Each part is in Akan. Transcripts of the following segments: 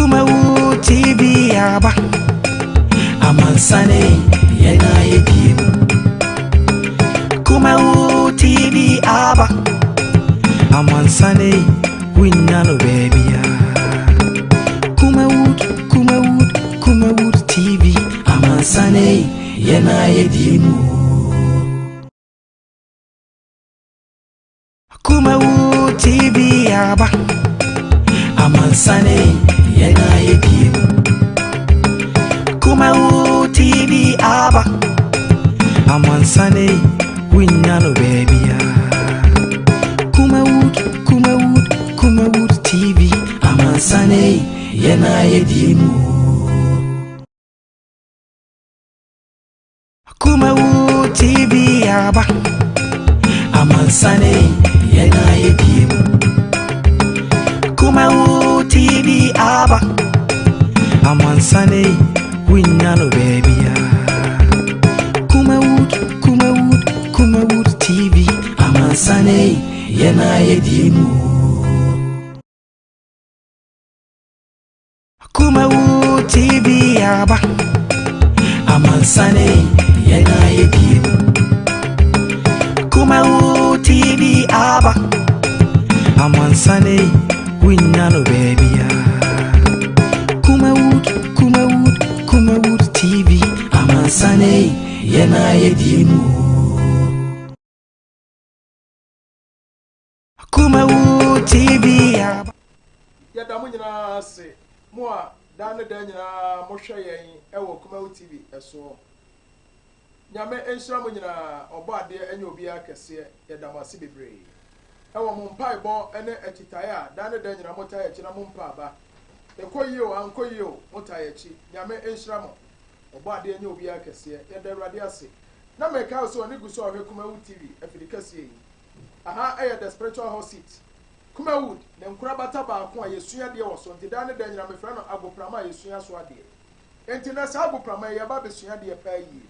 Kumawu TV aba. Amansane yena yediem. Kumawu TV aba. Amansane winya no baby. Kumawood, Kumawood, Kumawood TV. Amansane yena yediem. Kumawu TV aba. Amansane yena yediem. Kumawu TV aba. Amansane winya no baby. Kumawood, Kumawood, Kumawood TV. Amansane yena yediem. Kumawu TV aba. Amansane yena yediem. Kumawu TV aba. Amansane winya no baby. Kumawood, Kumawood, Kumawood TV. Amansane yena yediem. Kumawu TV aba. Amansane yena yediem. Kumawu TV aba. Amansane winya no baby. Kumawood, Kumawood, Kumawood TV. Amansane yena yediem. Kumawu TV aba. Yɛda mo nyinaa ase, mo a daa ne daa nyinaa mohwɛ yɛn wɔ Kumawu TV soɔ. Nyame nhyira mo nyinaa, ɔbɔ adeɛ nyɛ obiara kɛseɛ, yɛda mo ase bebree wɔ mo mpaebɔ ne akyitaeɛ a daa ne daa nyinaa motaa yɛn akyi na mompa aba. Ɛkɔ yie o, ankɔ yie o, motaa yɛn akyi. Nyame nhyira mo, ɔbɔ adeɛ nyɛ obiara kɛseɛ, yɛda Awurade ase. Na mekae wo sɛ ɔne gu so a ɔhwɛ Kumawu TV afidi kɛseɛ yi. Aha yɛ The Spiritual Hot Seat. Kumawood, ne nkorabata baako a yɛsua adeɛ wɔ so, nti daa ne daa nyinaa mefrɛ no agoprama a yɛsua so adeɛ. Enti nnɛ saa agoprama yi yɛreba abɛsua adeɛ paa yie.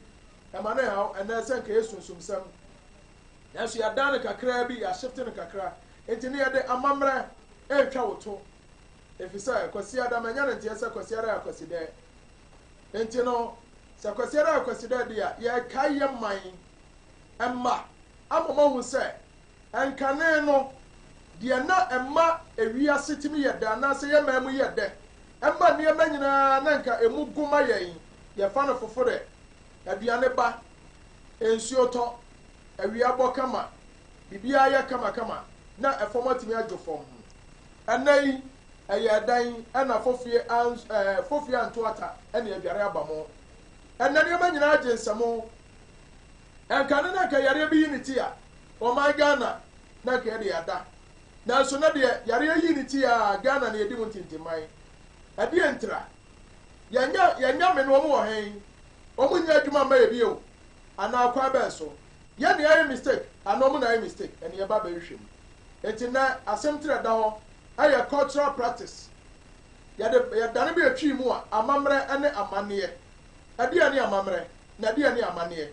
Ɛma no nhaw ɛnnɛ sɛ nka ɛyɛ sunsumsɛm, nanso yɛadan no kakraa bi, yɛashifte no kakra, enti nnɛ yɛde amammerɛ retwa wo to, efisɛ Kwasiada, manya no nteɛ sɛ Kwasiada yɛ Akwasidɛ. Enti no, sɛ Kwasiada yɛ Akwasidɛ deɛ a, yɛrekae yɛn man mma ama wɔahu sɛ Nkane no, deɛ na ɛma ewiase tumi yɛ dɛ anaasɛ yɛn man mu yɛ dɛ, ɛma nneɛma nyinaa na nka emu go ma yɛn, yɛfa no foforɛ, aduane ba, nsuo tɔ, awia bɔ kama, biribiara yɛ kamakama, na ɛfam atumi adwo fɔmm. Ɛnnɛ yi, ɛyɛɛ dɛn na fofie ans ɛɛ fofie anto ata ne adware aba mo? Ɛnnɛ nneɛma nyinaa gye nsɛmo. Nkane na nka yareɛ bi yi ne ti a, Ɔman Ghana na anka yɛde ada. Nanso na deɛ yareɛ yii ne ti aa Ghana na yɛdi mu ntintimman. Ɛdeɛn ntira? Yɛn yɛn nyame no wɔn wɔ hen? Wɔn nyɛ adwuma mma yɛ bio? Anaa kwan bɛn so? Yɛn na yɛayɛ mistake anaa wɔn na ayɛ mistake? Ɛne yɛba bɛhwehwɛ mu. Enti nnɛ asɛm tiri a ɛda hɔ ɛyɛ cultural practice. Yɛde yɛdane bɛ yɛtwii mu a amammerɛ ne amanneɛ. Ɛdeɛn ne amammerɛ? Na ɛdeɛn ne amanneɛ?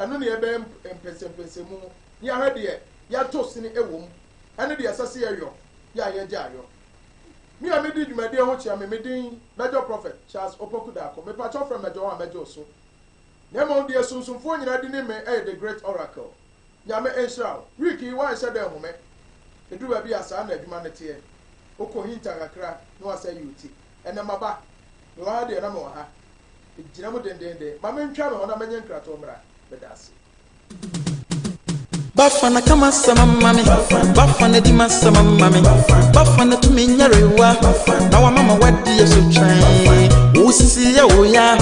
Ɛno na yɛbɛyɛ mpɛnsɛmpɛnsɛmu na yɛahwɛ deɛ yɛto sene wɔ mu ɛne deɛ ɛsɛ sɛ yɛyɔ yɛ a yɛgya ayɔ. Me a medi dwumadie ho kyea me, me din Major Prophet Charles Opoku Darko. Mepakyɛw frɛ Major a mɛgye wo so. Na mmom deɛ sunsumfoɔ nyinaa di nim me yɛ The Great Oracle. Nyame nhyira wo. Week yi woanhyɛ da anhu me. Ɛduru baabi a saa na adwuma no teɛ. Wokɔ hinta kakra na woasɛ ayi wo ti. Ɛnnɛ maba. Mewɔ ha deɛ na mewɔ ha. Gyina mu dendeenden. Ma mentwa me ho na menye nkratoɔ mmra. Meda ase. Bafana ka m'asɛm ama me, Bafana di m'asɛm ama me, Bafana tumi nyarewa, na wama ma wadi yɛ so twɛn. Wo sisi yɛ wo ya,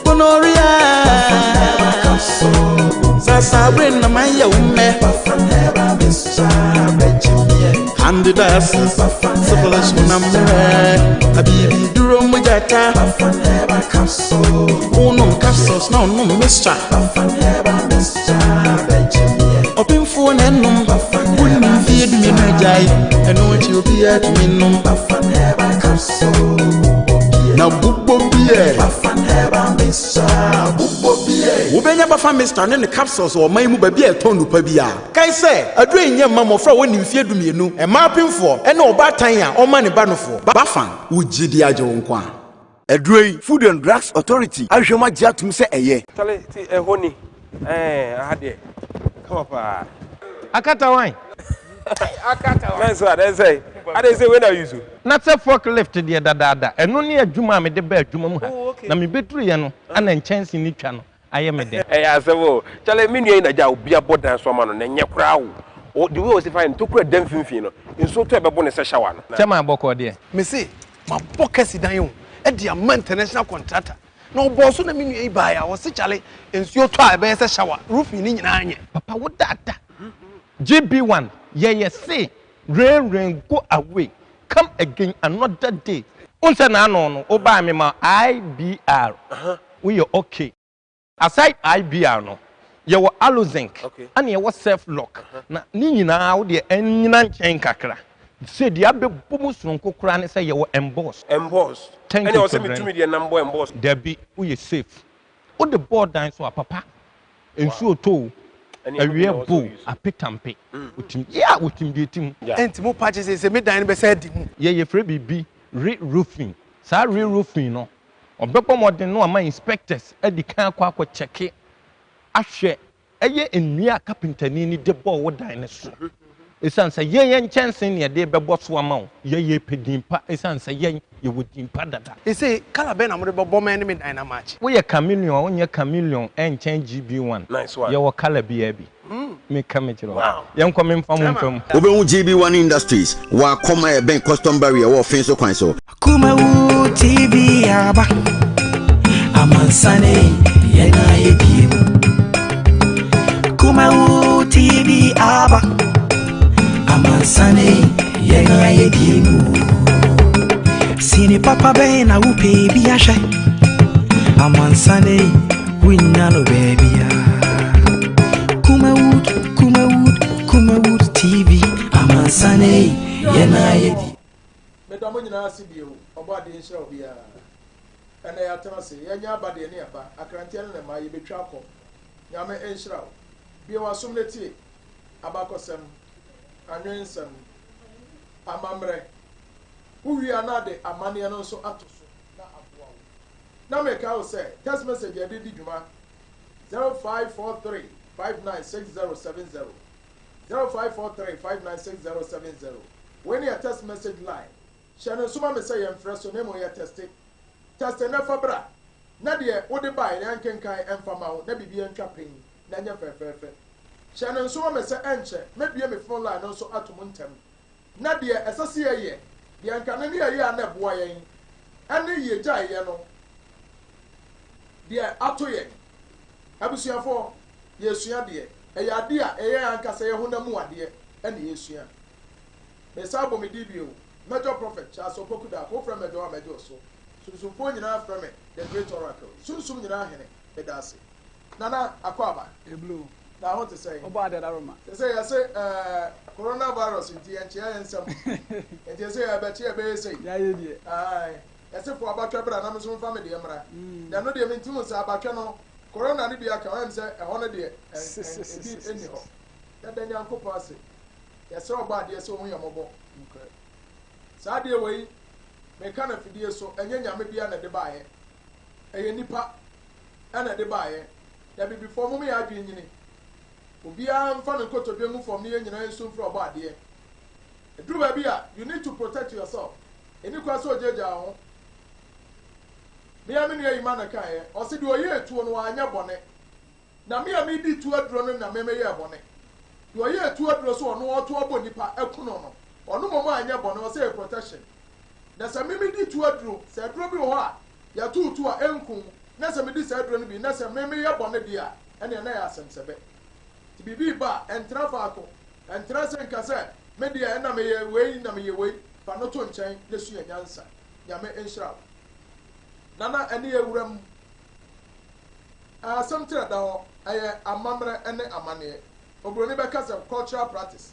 gonorrhea. Sasa bere na ma yɛ wo mɛ. Candidiasis, syphilis honam mmerɛ, abibi duro mogyata. Wonom capsules na ɔnom mixture. Ɔpemfoɔ na ɛnom, wonim mfeɛ 12 agyae, ɛno akyi obiara tumi nom. Na bobɔ biɛ, Wobɛnya Bafan Mixture ne ne capsules wɔ ɔman yi mu baabi a yɛtɔn nnupa biara. Kae sɛ, aduro yi nyɛ mma mmɔfra a wɔnni mfeɛ 12, mmaa apemfoɔ, ne ɔbaatan a ɔmma ne ba nofoɔ. Bafan, wo gyidi agye wo nkwa. Aduro yi, Food and Drugs Authority ahwehwɛ mu agye atom sɛ ɛyɛ. Chale ti ɛhɔ ni ɛɛ aha deɛ kama paa. Akata wan? Nice one ɛn sɛ adɛn sɛ wei na use. Na sɛ fork lift deɛ dadaada, ɛno ne adwuma a mede baa adwuma mu ha, na mebɛduruiɛ no na nkyɛnse no twa no ayɛ me dɛ. Ɛyɛ asɛm o. Chale me nua yi na gya obi abɔ dan so ama no na ɛnyɛ koraa o. O the way ɔsi fa yɛ no tokura da mfimfini no nsuo tɔ a ɛbɛbo no sɛ shower no. Kyɛ maa bɔkɔɔ deɛ. Mese mabɔ kasi dan o de ama international contractor na ɔbɔɔ so na me nua yi baeɛ a ɔse kyale nsuo tɔ a ɛbɛyɛ sɛ shower roofing no nyinaa nyɛ. Papa wo dada GB one yɛyɛ se rain rain go away come again another day. Wohu sɛ n'ano no wo baa me ma IBR woyɛ okay. Aside IBR no yɛwɔ Alozinc ɛna yɛwɔ Self Lock na ne nyinaa wo deɛ ɛnyina nkyɛn kakra. Sɛ deɛ abɛbɔ mu soronko koraa ne sɛ yɛwɔ Emboss. Emboss Thank ɛne you ɔsɛ Children. metumi deɛ nam bɔ emboss. Dabi woyɛ safe. Wode bɔɔ dan so a papa nsuo tɔ o Ɛne ɛno bi awia na ɔsɛ bɔ o ɔuse. apetampe otim yeah otim deɛ ɛtim. Ɛnti mo pa kyɛ sɛ me dan no bɛsan adi mu. Yɛ yɛfrɛ biribi re roofing saa re roofing no ɔbɛbɔ mmɔden na wama inspectors adi kan akɔ akɔ kyɛke ahwɛ ɛyɛ nnua a kapentani no de bɔɔ wo dan no so. Esiane sɛ yɛn yɛn nkyɛnsee na yɛde rebɛbɔ so ama wo, yɛn yɛpɛ din pa esiane sɛ yɛn yɛwɔ din pa dada. Seesei colour bɛn na mode bɛbɔ me ne me dan no amakye? Woyɛ chameleon a wonyɛ chameleon ɛnkyɛn GB1. Nice one. Yɛwɔ colour biara bi. Meka mekyerɛ wo. Yɛnkɔ memfa mo mfa mu. Wobɛhu GB1 Industries wɔ Akɔm a ɛbɛn Custom Barrier wɔ Ɔfee so kwan so. Kumawu TV aba amansane yɛn ayɛ bie mu. Kumawu TV aba amansane yɛn ayɛ bie mu. Sini papa bɛn na wopɛ bi ahwɛ amansane wonya no baabia. Kumawood, Kumawood, Kumawood TV amansane yɛn ayɛ bie. Meda mo nyinaa ase bio. Ɔbɔadeɛ nhyira obiara. Ɛnnɛ yɛatena ase, yɛanya aba deɛ ne aba, akranteɛ ne ne mma, yɛbɛtwa akɔ. Nyame nhyira wo. Bue w'asom na tie abakɔsɛm, anwensɛm, amammerɛ. Wo wie a na de amanneɛ no nso ato so na aboa wo. Na mekae wo sɛ text message a yɛde di dwuma 0543 596070, 0543 596070. Wei ne yɛ text message line. Hyɛ no nso ma me sɛ yɛmfrɛ so na mmom yɛ tɛste. Tɛste na fa bra na deɛ wode baeɛ no yɛnkenkan mfa ma wo na biribiara ntwa penn na ɛnyɛ fɛfɛɛfɛ. Hyɛ no nso ma me sɛ ɛnkyɛ mɛbue me phone line no nso ato mu ntɛm na deɛ ɛsɛ sɛ yɛyɛ, deɛ nka no ne yɛyɛ a na ɛboa yɛn ɛne yɛgyaeɛ no deɛ ato yɛn. Abusuafoɔ, yɛresua deɛ, ɛyɛ adeɛ a ɛyɛ yɛn ankasa yɛn honam mu adeɛ na yɛresua. Mesan bɔ me din bio, Major Prophet Charles Opoku Darko, wofrɛ me Major a mɛgye wo so. Sunsumfoɔ nyinaa frɛ me The Great Oracle, Sunsum nyinaa hene, meda ase. Nana Akwaaba, Eblo. na ho te sɛn? Ɔbɔ ade adaroma. Sɛ yɛse eh, coronavirus nti yɛnkyea yɛn nsam, nti yɛse yɛbɛkye yɛbɛyɛ sei. Yɛayɛ deɛ. Ae, yɛse fo abatwɛ bra na me nso mfa me deɛ mmra. Na ɛno deɛ mentumi hu sɛ abatwɛ no, corona no bi aka ho, ɛyɛ me sɛ ɛhɔ no deɛ ebi nni hɔ. Yɛda Nyankopɔn ase. Yɛsrɛ Ɔbɔadeɛ sɛ Ɔhu yɛn mmɔbɔ. Nokorɛ. Saa adeɛ wei, meka no afidie so, ɛnyɛ Nyame biara na ɛde baeɛ. Ɛyɛ nnipa na ɛde baeɛ. Na abibifoɔ, mom yɛn adwene nyini. Obiara mfa ne nkotodwe ngu fam ne yɛn nyinaa nsu mfrɛ Ɔbɔadeɛ. Ɛduru baabi a, you need to protect yourself. Ɛnni kwan sɛ ogyaagyaa wo ho. Me ara me nua Yima na ɛkaeɛ, ɔse deɛ ɔyɛɛ tuo no, wanyɛ bɔne. Na me a medi tuo aduro no na me meyɛɛ bɔne. Deɛ ɔyɛɛ tuo aduro sɛ ɔno ɔreto abɔ nnipa aku no no, ɔno mmom anyɛ bɔne, ɔsɛ ɛyɛ protection. Na sɛ me medi tuo aduro, sɛ aduro bi wɔ hɔ a yɛto tuo a ɛnku wo, na sɛ medi saa aduro no bi na sɛ me meyɛ bɔne deɛ a, ɛnneɛ na ɛyɛ asɛmsɛbɛ. Nti biribi reba a, ɛntena faako, ɛntena ase nka sɛ me deɛ ɛna meyɛ wei na meyɛ wei, fa no to nkyɛn na sua nyansa. Nyame nhyira wo. Nana ɛne yɛ wuram. Asɛm tiri a ɛda hɔ, ɛyɛ amammerɛ ne amanneɛ. Oburoni bɛka sɛ cultural practice.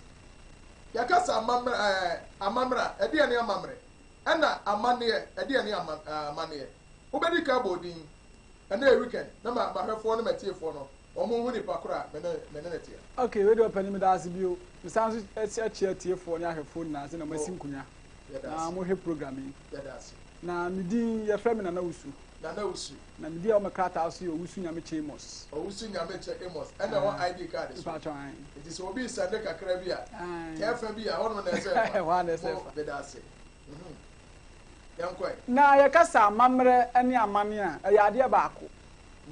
Yɛka sɛ amammerɛ ɛɛ amammerɛ a, ɛdeɛn ne amammerɛ? Ɛna amanneɛ, ɛdeɛn ne ama ɛɛ amanneɛ? Wobɛdi kan abɔ odin. Ɛnnɛ yɛ weekend na ma m'ahwɛfoɔ ne m'atiefoɔ no wɔn nhu nipa korɔ a me ne me ne no teɛ. Ok, wei deɛ ɔpanin meda ase bio. Mesan nso kyia atiefoɔ ne ahwɛfoɔ nyinaa sɛ na moasi Oh, nkonwa yɛda na ase. mohwɛ program yi. Yɛda ase. Na me din, yɛfrɛ me Nana Wusu. Nana Wusu. Na me din a ɛwɔ me krataa so yɛ Owusu Nyamekyɛ Amos. Owusu Nyamekyɛ Amos, ɛna ɛwɔ Aye. ID card so. Mpakyɛw, ae. Nti sɛ obi resɛnde kakra bi a, Ae. tɛɛfa bi a, ɛhɔnom na ɛsɛ ɛfa. Ɛhɔ ara na ɛsɛ Mo, ɛfa. meda ase. Mhm. Yɛnkɔ ɛ. Na yɛka sɛ amammerɛ ne amanne a, ɛyɛ adeɛ baako.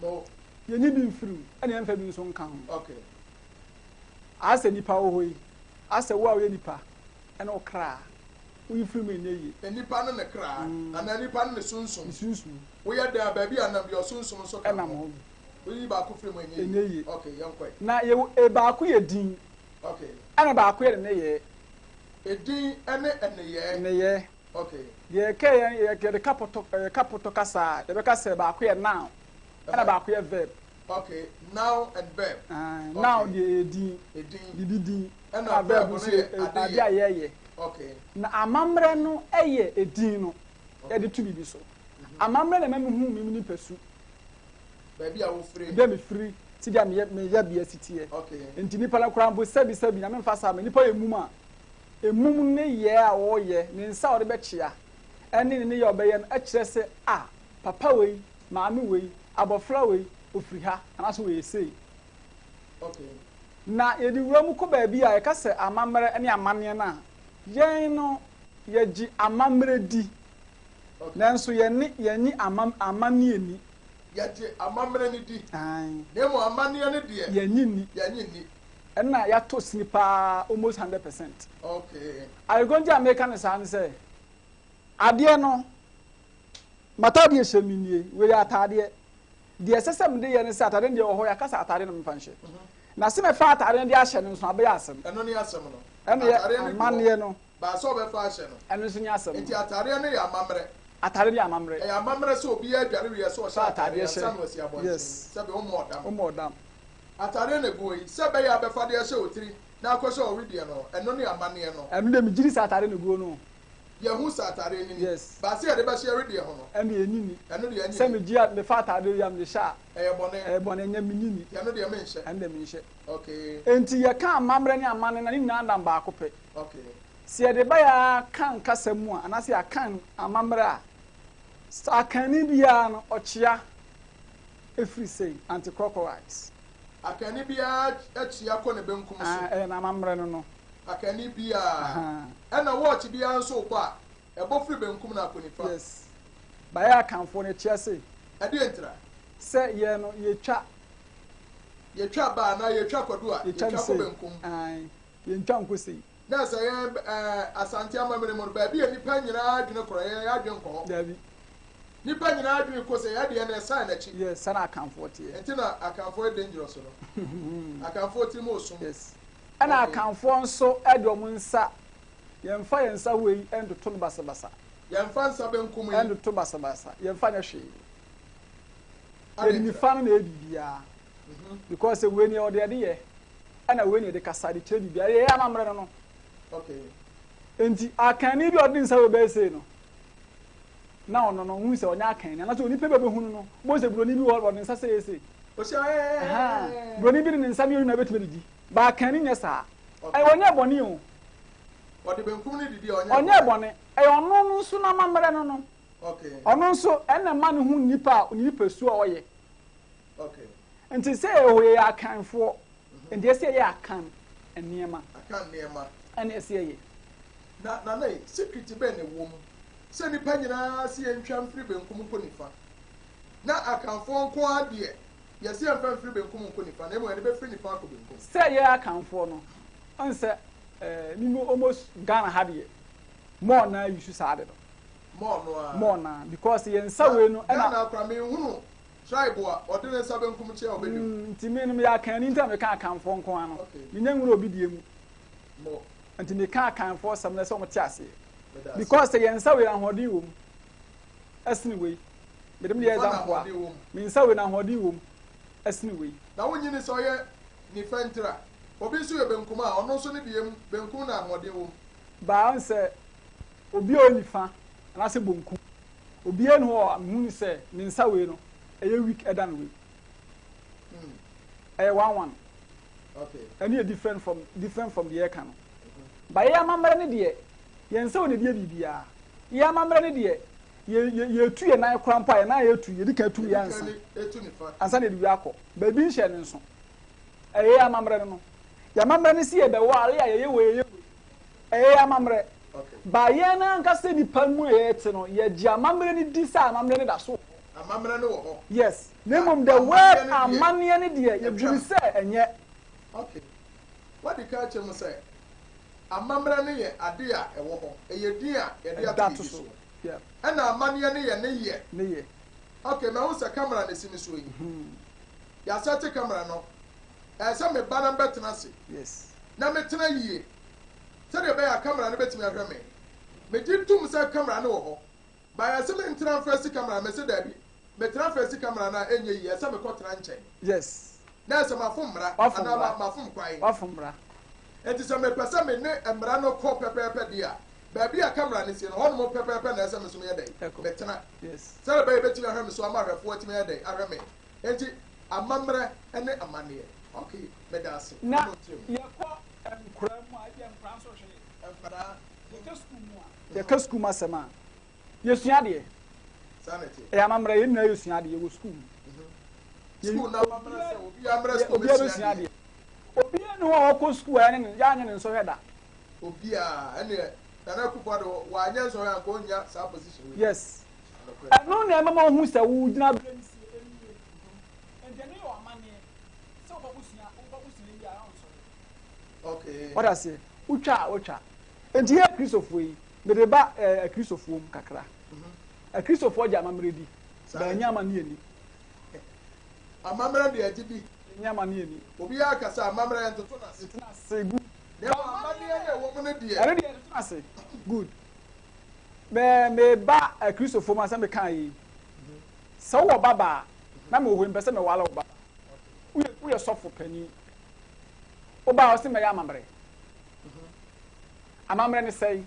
Mo. Yɛnyi bi mfiri mu, ɛna yɛmfa bi nso nka ho. Okay. Asɛ nipa wɔ hɔ yi, asɛ wo a woyɛ nipa ne wo kra, woyi firi mu ɛnyɛ yie. Nipa ne ne kra, anaa nipa ne ne sunsum. Ne sunsum. Woyɛ dɛn a, baabi a nam biara, ɔsunsum nso ka Ɛnam ho. hɔ bi. Woyi baako firi mu a, ɛnyɛ yie. Ɛnyɛ yie. Okay, yɛnkɔ ɛ. Na yɛwɔ, baako yɛ din, Okay. ɛna baako yɛ ne nneyɛɛ. Edin ne nneyɛɛ. Nneyɛɛ. Okay. Deɛ yɛka yɛ, yɛde ka pɔtɔ, yɛka pɔtɔ kasa a, yɛbɛka sɛ baako yɛ noun, ɛna baako yɛ verb. Okay, noun and verb. Aye, noun deɛ ɛyɛ din. Edin. Biribi din. Ɛna Ɛna verb verb no nso yɛ yɛ adeyɛ. adeɛ a yɛyɛ. Okay. Na amammerɛ no yɛ edin no, yɛde to biribi so. Amammerɛ na ɛma mehu me nipasu. Baabi a wofiri. Baabi a mefiri, sɛdeɛ meyɛ, me yɛbea si teɛ. Okay. Nti nipa no koraa mpo sɛbi sɛbi, Nyame mfa saa ma, nipa yɛ mum a, emum nneyɛɛ a ɔreyɛ, ne nsa a ɔde bɛkyea, ne ne nneyɛɛ a ɔbɛyɛ no kyerɛ sɛ, ah, papa wei, maame wei, abɔfra wei, ɔfiri ha, anaasɛ ɔyɛ sei. Na yɛde wura mu kɔ baabi a yɛka sɛ amammerɛ ne amanneɛ no a, yɛn no, yɛgye amammerɛ di, nanso yɛne yɛnnye ama amanneɛ nni. Yɛgye amammerɛ no di, Aane. na mmom amanneɛ no deɛ, Yɛnnye nni. yɛnnye nni. Ɛna yɛatɔ sini paa almost 100%. Okay. Adekorɔ nti a meka no saa ne sɛ, adeɛ no, m'ataadeɛ hyɛ me nie, wei yɛ ataadeɛ. Deɛ ɛsɛ sɛ mede yɛ ne sɛ ataadeɛ no deɛ wɔ hɔ, yɛaka sɛ ataadeɛ na memfa nhyɛ. Na sɛ mɛfa ataadeɛ no de ahyɛ no nso abɛyɛ asɛm. Ɛno ne asɛm no. Ɛno yɛ Ataadeɛ no gu hɔ. amanneɛ no. Baa sɛ ɔbɛfa ahyɛ no. Ɛno nso nyɛ asɛm no. Nti ataadeɛ no yɛ amammerɛ. Ataadeɛ no yɛ amammerɛ. Ɛyɛ amammerɛ sɛ obiara adware wie a sɛ ɔhyɛ Fa ataadeɛ ataadeɛ ansa hyɛ. na wasi abɔnten. Yes. Sɛbe wommɔ ɔdam. Wommɔ ɔdam. Ataadeɛ na egu hɔ yi, sɛ ɛbɛyɛ a bɛfa de ahyɛ wo tiri na akɔhyɛ wo wedeɛ no, ɛno ne amanneɛ no. Ɛno deɛ megye di sɛ ataadeɛ na egu hɔ no o. Yɛhu sɛ ataadeɛ no ni. Yes. But sɛ yɛde bɛhyɛ yɛn wedeɛ ho no. Ɛno deɛ yɛnnye nni. Ɛno deɛ yɛnnye Sɛ nni. megye a, mefa ataadeɛ yi a mede hyɛ a. Ɛyɛ bɔne. Ɛyɛ bɔne, ɛnyɛ, mennye nni. Nti ɛno deɛ menhyɛ. Ɛno deɛ menhyɛ. Okay. Enti yɛka amammerɛ ne amanne no a, ne nyinaa nam baako pɛ. Okay. Sɛ yɛde ba yɛn Akan kasa mu a, anaasɛ yɛakan amammerɛ a, sɛ Akanni biara no, ɔkyea firi sei, anti-clockwise. Akanni biara kyea kɔ ne benkum so. Ah, ɛyɛ n'amammerɛ no no. Akanni biara. Ɛna wɔɔkye biara nso rebɔ a, ɛbɔ firi benkum na akɔ nifa. Yes. Ba yɛ Akanfoɔ no, yɛkyea sei. Ɛdeɛn ntira? Sɛ yɛn no, yɛtwa. Yɛtwa ba anaa yɛtwa kwadu a, Yɛtwa no yɛtwa kɔ sei. benkum. Ae, yɛntwa nkɔ sei. Na sɛ yɛn ɛɛ Asante amammerɛ mu no, baabi a nnipa nyinaa adwene korɔ, yɛn adwene nkɔ hɔ. Dabi. Nnipa nyinaa adwene kɔ sɛ yɛn deɛ no ɛsan n'akyi. Yes, saa na Akanfoɔ teɛ. Nti na Akanfoɔ yɛ dangerous no. Akanfoɔ tirim ɔsum. Yes. Ɛna Okay. Akanfoɔ nso de wɔn nsa, yɛnfa yɛn nsa wei ntoto no basabasa. Yɛnfa nsa benkum yi. Ntoto basabasa, yɛnfa nyɛ hwee. Adɛn Yɛde ntira? nifa no na ɛyɛ biribiara. Because wei ni ɔde ɛde yɛ, ɛna wei na yɛde kasa de kyerɛ biribiara. Yɛyɛ amammerɛ no no. Okay. Nti akanni bi a ɔde ne nsa wei bɛyɛ sei no, na ɔno no wohu sɛ ɔnyɛ akanni anaasɛ onipa bi a ɔbɛhu no no, wobɛhu sɛ buroni bi wɔ hɔ ɔde ne nsa sɛ yɛ sei. Ɔhyɛ Buroni bi de ne nsa mmienu na ɛbɛtumi adidi. Ba akanni nyɛ saa. Ɛyɛ ɔnyɛ bɔne o. Ɔde benkum no didi a ɔnyɛ Ɔnyɛ bɔne. Ɛyɛ ɔno no nso n'amammerɛ no no. Okay. Ɔno nso ɛna ɛma ne ho nipa a ne nipasu a ɔyɛ. Okay. Nti sɛ yɛwɔ yɛyɛ akanfoɔ. Nti ɛsɛ yɛyɛ akan nneɛma. Akan nneɛma. Ɛna ɛsɛ yɛyɛ. Na nana yi, secret bɛn na ɛwɔ mu sɛ nnipa nyinaa se yɛntwa mfiri benkum nkɔ nifa, na Akanfoɔ nko ara deɛ yɛse yɛmfa mfiri benkum nkɔ nifa na mmom yɛde bɛfiri nifa akɔ benkum? Sɛ yɛ Akanfoɔ no, ɔn sɛ eh, me mu almost Ghana ha deɛ, more naa use saa ade no. More no ara. More naa, because yɛn nsa wei no ɛna. Ghana koraa menhunu tribe a ɔde ne nsa benkum kyea a ɔbɛdi mu. Nti me no meyɛ Akanni nti na meka Akanfoɔ nko ara no. Okay. Menya nwura obi deɛ mu. Mo. Nti meka Akanfoɔ sɛm na ɛsɛ wɔn te aseɛ. Because sɛ yɛn nsa wei ahoɔden wɔ mu ɛsene wei. Mede me deɛ example a, me nsa wei na ahoɔden wɔ mu ɛsene wei. Na wonnye nni sɛ ɔyɛ nifa ntira? Obi nso yɛ benkum a, ɔno nso ne deɛ mu benkum na ahoɔden wɔ mu. Baa ɔn sɛ obi a ɔyɛ nifa anaasɛ bonkum, obiara nni hɔ a mehu no sɛ ne nsa wei no. ɛyɛ weak ɛdan wei. Ɛyɛ 1 1. Ɛno yɛ different from deɛ ɛka no. Ba yɛ amammerɛ ne deɛ, yɛn nsa wɔ ne deɛ biribiara. Yɛ amammerɛ ne deɛ, yɛ yɛ yɛtu yɛ nan kora mpo a, yɛ nan yɛtu, yɛdi kan tu yɛ ansa. Etu nifa. Ansa na yɛde wi akɔ. Baabi nhyɛ ne nso. Ɛyɛ yɛ amammerɛ no. Yɛ amammerɛ ne si yɛ bɛware a, yɛyɛ wɔ yɛyɛ wɔ. Ɛyɛ yɛ amammerɛ. Ba yɛn ankasa nipa mu a yɛte no, yɛgye amammerɛ no di sɛ amammerɛ no da so wɔ hɔ. Amammerɛ no wɔ hɔ. Yes. Na mmom the word amanneɛ no deɛ, yɛbu no sɛ ɛnyɛ. Okay. Wadi ka kyerɛ mu sɛ amammerɛ no yɛ ade a ɛwɔ hɔ. Ɛyɛ din a yɛde ato biribi so. Ɛna amanneɛ no yɛ ne yɛ. Ne yɛ. Okay, mahu sɛ camera na esi me so yi. Yɛasɛte camera no. Ɛyɛ sɛ me ba na mbɛtena ase. Na metena yie. Sɛdeɛ ɛbɛyɛ a camera no bɛtumi ahwɛ me. Megye tom sɛ camera no wɔ hɔ. Bayɛ sɛ mentena mfa si camera, mese daabi. Metena fa si camera no a, ɛnyɛ yie. Ɛsɛ mekɔtena nkyɛn. Na ɛsɛ mafom mmara anaa mafom kwan. Wafom mmara. Nti sɛ mepɛ sɛ me ne mmara no kɔ pɛpɛɛpɛ deɛ a, baabi a camera no si no, hɔnom pɛpɛɛpɛ na ɛsɛ me so meyɛ dɛn? Metena. Sɛdeɛ ɛbɛyɛ bɛtumi ahwɛ me so ama ahwɛfoɔ atumi ayɛ dɛn? Ahwɛ me. Nti amammerɛ ne amanneɛ. Okay, meda ase. Na yɛkɔ nkora mu a, ebi nkora nso hwɛ yɛ. Nkwadaa. Yɛka sukuu mu a. Yɛka sukuu mu asɛm a, yɛsua adeɛ. Ɛyɛ amammerɛ, yɛn nyinaa yɛsua adeɛ wɔ sukuu mu. Sukuu na amammerɛ sɛ obiara mmerɛ sukuu obiara bɛsua adeɛ. Obiara ni hɔ a ɔkɔ sukuu a yɛanyɛ ne nsɔhwɛ da. Obiara ɛneɛ Nana Akufo-Addo wanyɛ nsɔhwɛ anka ɔnnya saa position wei. Yes. Ɛno na ɛmama ohu sɛ wo gyina berɛ no sie ɛnie. Nti ɛno yɛ ɔamanneɛ sɛ wobɛkɔsua wobɛkɔsua yie a ɔnsɔhwɛ. Wɔde aseɛ wotwa a wotwa. Nti yɛ Kristofoɔ yi, mede ba ɛɛ Akristofoɔ mu kakra. Akristofoɔ gye amammerɛ di. Bɛnyɛ amanneɛ ni. Amammerɛ deɛ agye di. Ɛnyɛ amanneɛ ni. Obiara kasa amammerɛ yɛn toto n'ase. Toto n'ase good. Na ɛwɔ amanneɛ na ɛwɔ mu no deɛ. Ɛno deɛ toto n'ase good. Mɛ meba Akristofoɔ mu asɛm meka yi. Sɛ wowɔ babaa na mewɔ hɔ yi mpɛ sɛ mewale wo babaa. Woyɛ woyɛ sɔfo panin. Wobaa ɔse mɛyɛ amammerɛ. Amammerɛ ne sɛe.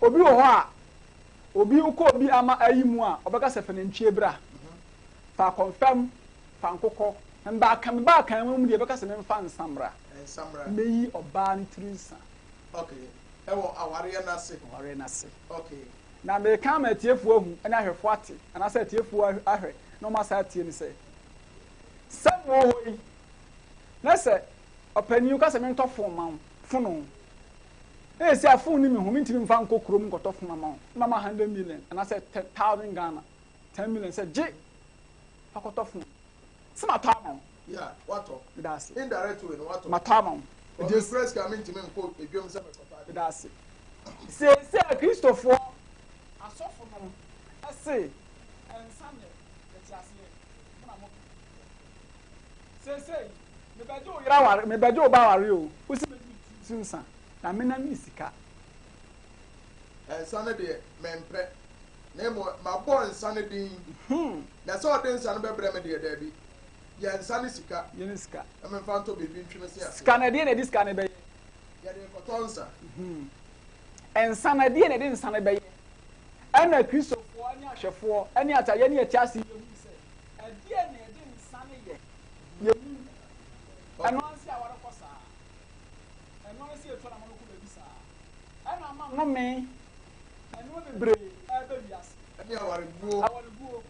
Obi wɔ hɔ a obi wokɔ obi ama ayi mu a ɔbɛka sɛ fa nantwie bra. Fa akɔnfɛm, fa nkokɔ. Mbaaka me baakan mu deɛ ɛbɛka sɛ memfa nsa mmra. Mɛyi ɔbaa no tiri nsa. Okay. Ɛwɔ awareɛ n'ase. Awareɛ n'ase. Okay. Na meka ama atiefoɔ ahu ne ahwɛfoɔ ate anaasɛ atiefoɔ ahwɛ na wɔn asa atie ne sɛ sɛ mowɔ hɔ yi na sɛ ɔpanin ka sɛ mentɔ phone ma wo fono na esi a phone ni mi ho mentumi mfa nkɔ kurom nkɔtɔ phone ama wo na ma 100 million anaasɛ 10,000 Ghana, 10 million sɛ gye fa kɔtɔ phone sɛ matɔ ama wo. Yeah, watɔ. Meda ase. Indirect way no watɔ. Matɔ ama wo. Ɔmi kura sika mi ntumi nkɔ edwam sɛ mekɔtɔ ade. Meda ase. Seesei Akristofoɔ asɔfo no ɛse ɛnsa nyɛ yɛte aseɛ mo na mo seesei mebɛgye wo yere aware, mebɛgye wo ba aware o, wosi bɛgye me ti so nsa na mena ne sika. Nsa no deɛ mempɛ na mmom mabɔ nsa no din na sɛ ɔde nsa no bɛbrɛ me deɛ daabi, yɛ nsa ne sika. Yɛ ne sika. Na memfa ntɔ biribi ntwe me se ase. Sika no ɛdeɛ na ɛde sika no bɛyɛ? Yɛde kɔtɔ nsa. Nsa no ɛdeɛ na ɛde nsa no bɛyɛ? Ɛna Kristofoɔ ne ahwɛfoɔ ne ata yɛne yɛte ase yɛhu sɛ ɛdeɛ na ɛde nsa no yɛ yɛnim ɛno anse a wɔrekɔ saa, ɛno anse yɛtu anamɔ no kɔ baabi saa, ɛna ama nnome ɛnoɔ bebree ɛbɛ wiase. Ɛne awareguo. Awareguo.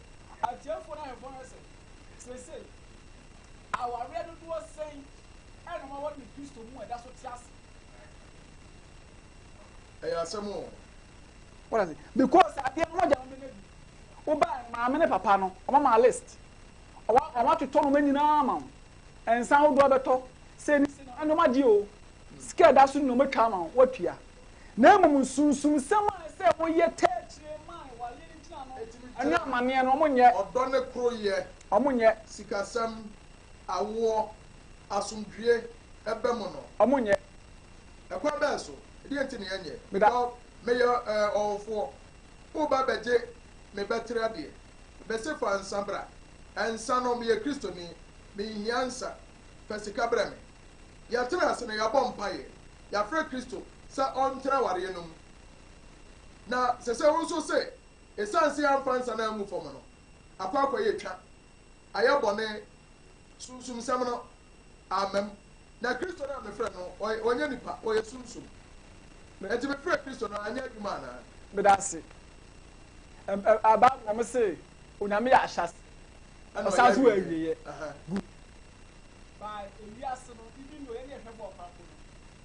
Atiefoɔ no ahwɛfoɔ no sɛ seesei awareɛ dodoɔ sɛn ɛna wɔn aware ne Kristo mu a ɛda so te ase? Ɛyɛ asɛm o. What is it? Because adeɛ no wɔgya wɔn bɛnya bi. Woba maame ne papa no, wɔn ama list. Wɔn atotɔ nneɛma nyinaa ama wo. Nsa ahodoɔ bɛtɔ sɛ ne si no ɛna wɔn agye o. Sika ɛda so na wɔn atwa ama wo, wɔatua. Na mmom nsumsumsɛm a ɛsɛ wɔyɛ tɛ akyire ma awareɛ no gyina no, ɛne amanneɛ no wɔn nyɛ. Ɔdɔ ne koro yɛ. Wɔn nyɛ. Sikasɛm, awoɔ, asomdwie ɛbɛ mu no. Wɔn nyɛ. Ɛkwan bɛɛ so, ɛdeɛ nti na yɛnyɛ? Meda. Meyɛ ɔwofoɔ, woba bɛgye me bɛtere adeɛ, bɛse fa nsa bra. Nsa no, meyɛ Kristoni, menhia nsa, fa sika brɛ me. Yɛtena ase no, yɛabɔ mpaeɛ, yɛafrɛ Kristo sɛ ɔntena awareɛ no mu. Na sɛ sɛ wo nso se, ɛsiane sɛ yɛamfa nsa no angu fam no, akɔ akɔyɛ twa. Ayɛ bɔne, sunsumsɛm no amma mu. Na Kristo no a mefrɛ no no, ɔnyɛ nipa, ɔyɛ sunsum. Enti mefrɛɛ Kristo no, anyɛ adwuma anaa? Meda ase. Bible wɔn se Onyame yɛ ahyɛase, ɔsan nso wɔ awieɛ. Good. By ewiase no, even though yɛne yɛhwɛ bɔɔl koraa mpo no,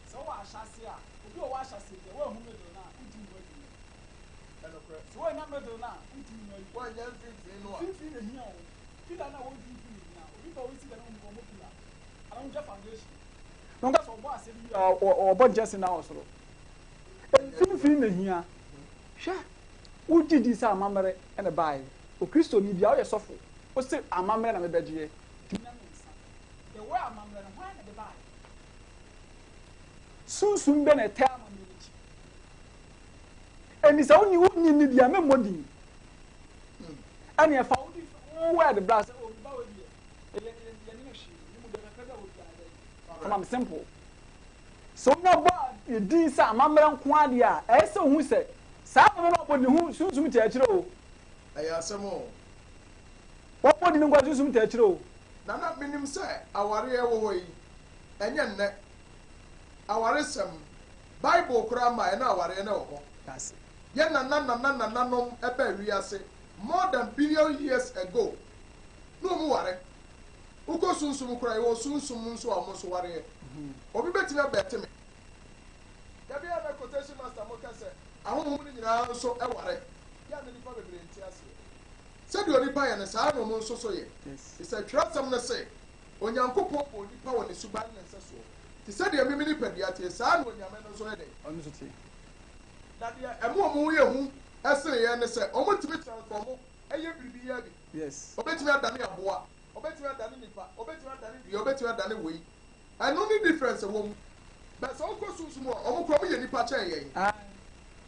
sɛ wowɔ ahyɛase a, obi a ɔwɔ ahyɛase deɛ, woanhu middle no a, wontumi nhu awieɛ. Ɛnokorɛ. Sɛ woannya middle no a, wontumi nhu awieɛ. Woannya mfimfini no a. Mfimfini na ehia o. Pillar no a ɛwɔ mfimfini na ehia. Obi ba osi dan no mu ɔmmɔ pillar. Anaa ɔntwa foundation. Na ɔnka sɛ ɔbɔ aseɛ bi wie a ɔbɔ nkyɛnse dan wɔ soro. Mfimfini na ehia. Hwɛ, wogye di sɛ amammerɛ na ɛbaeɛ. Okristoni biara, woyɛ sɔfo, wose amammerɛ na mebɛgyeɛ. Tumi nya me nsa. The word amammerɛ no, hwan na ɛde baeɛ? Sunsum bɛ na ɛtaa amammerɛ no akyi. Enti sɛ wonni wonnye nni deɛ a, memmɔ din. Ɛne ɛfa wo di wo word bra sɛ, oh, me ba wei deɛ, yɛ yɛ yɛne no hwee, ne mu deɛ kakra bi a wɔ biara dɛ. Fama me simple. Sɛ wonya bɔ a din sɛ amammerɛ nko ara deɛ a, ɛyɛ sɛ wohu sɛ saa amammerɛ no a wɔbɔ din ho sunsum taa akyire o. Ɛyɛ asɛm o. Wɔbɔ din nko ara sunsum taa akyire o. Nana, menim sɛ awareɛ wɔ hɔ yi, ɛnyɛ nnɛ. Awaresɛm, Bible koraa mmaeɛ na awareɛ no wɔ hɔ. Dase. Yɛn nana nana nananom baa wiase more than billion years ago na wɔn ware. Wokɔ sunsum koraa yɛwɔ sunsum nso a wɔn nso wareɛ. Obi bɛtumi abɛɛte me. Da bi a na quotation master mo ka sɛ ahonhom no nyinaa nso ware. Yɛ a na nipa bebree nte aseɛ. Sɛdeɛ onipa yɛ no saa na wɔn nso so yɛ. Efisɛ twerɛsɛm no se Onyankopɔn bɔɔ onipa wɔ ne suban ne ne nsɛsoɔ. Te sɛdeɛ me me nipadua teɛ saa na Onyame no nso yɛ dɛn? Ɔno nso teɛ. Na deɛ ɛma wɔn ho yɛ hu sene yɛn ne sɛ, wɔtumi transform yɛ biribiara bi. Yes. Wɔbɛtumi adane aboa, wɔbɛtumi adane nipa, wɔbɛtumi adane dua, wɔbɛtumi adane wei. Ɛno ne difference ɛwɔ mu. But sɛ wokɔ sunsum mu a, wɔn koraa wɔyɛ nipa kyɛn yɛn. Aye.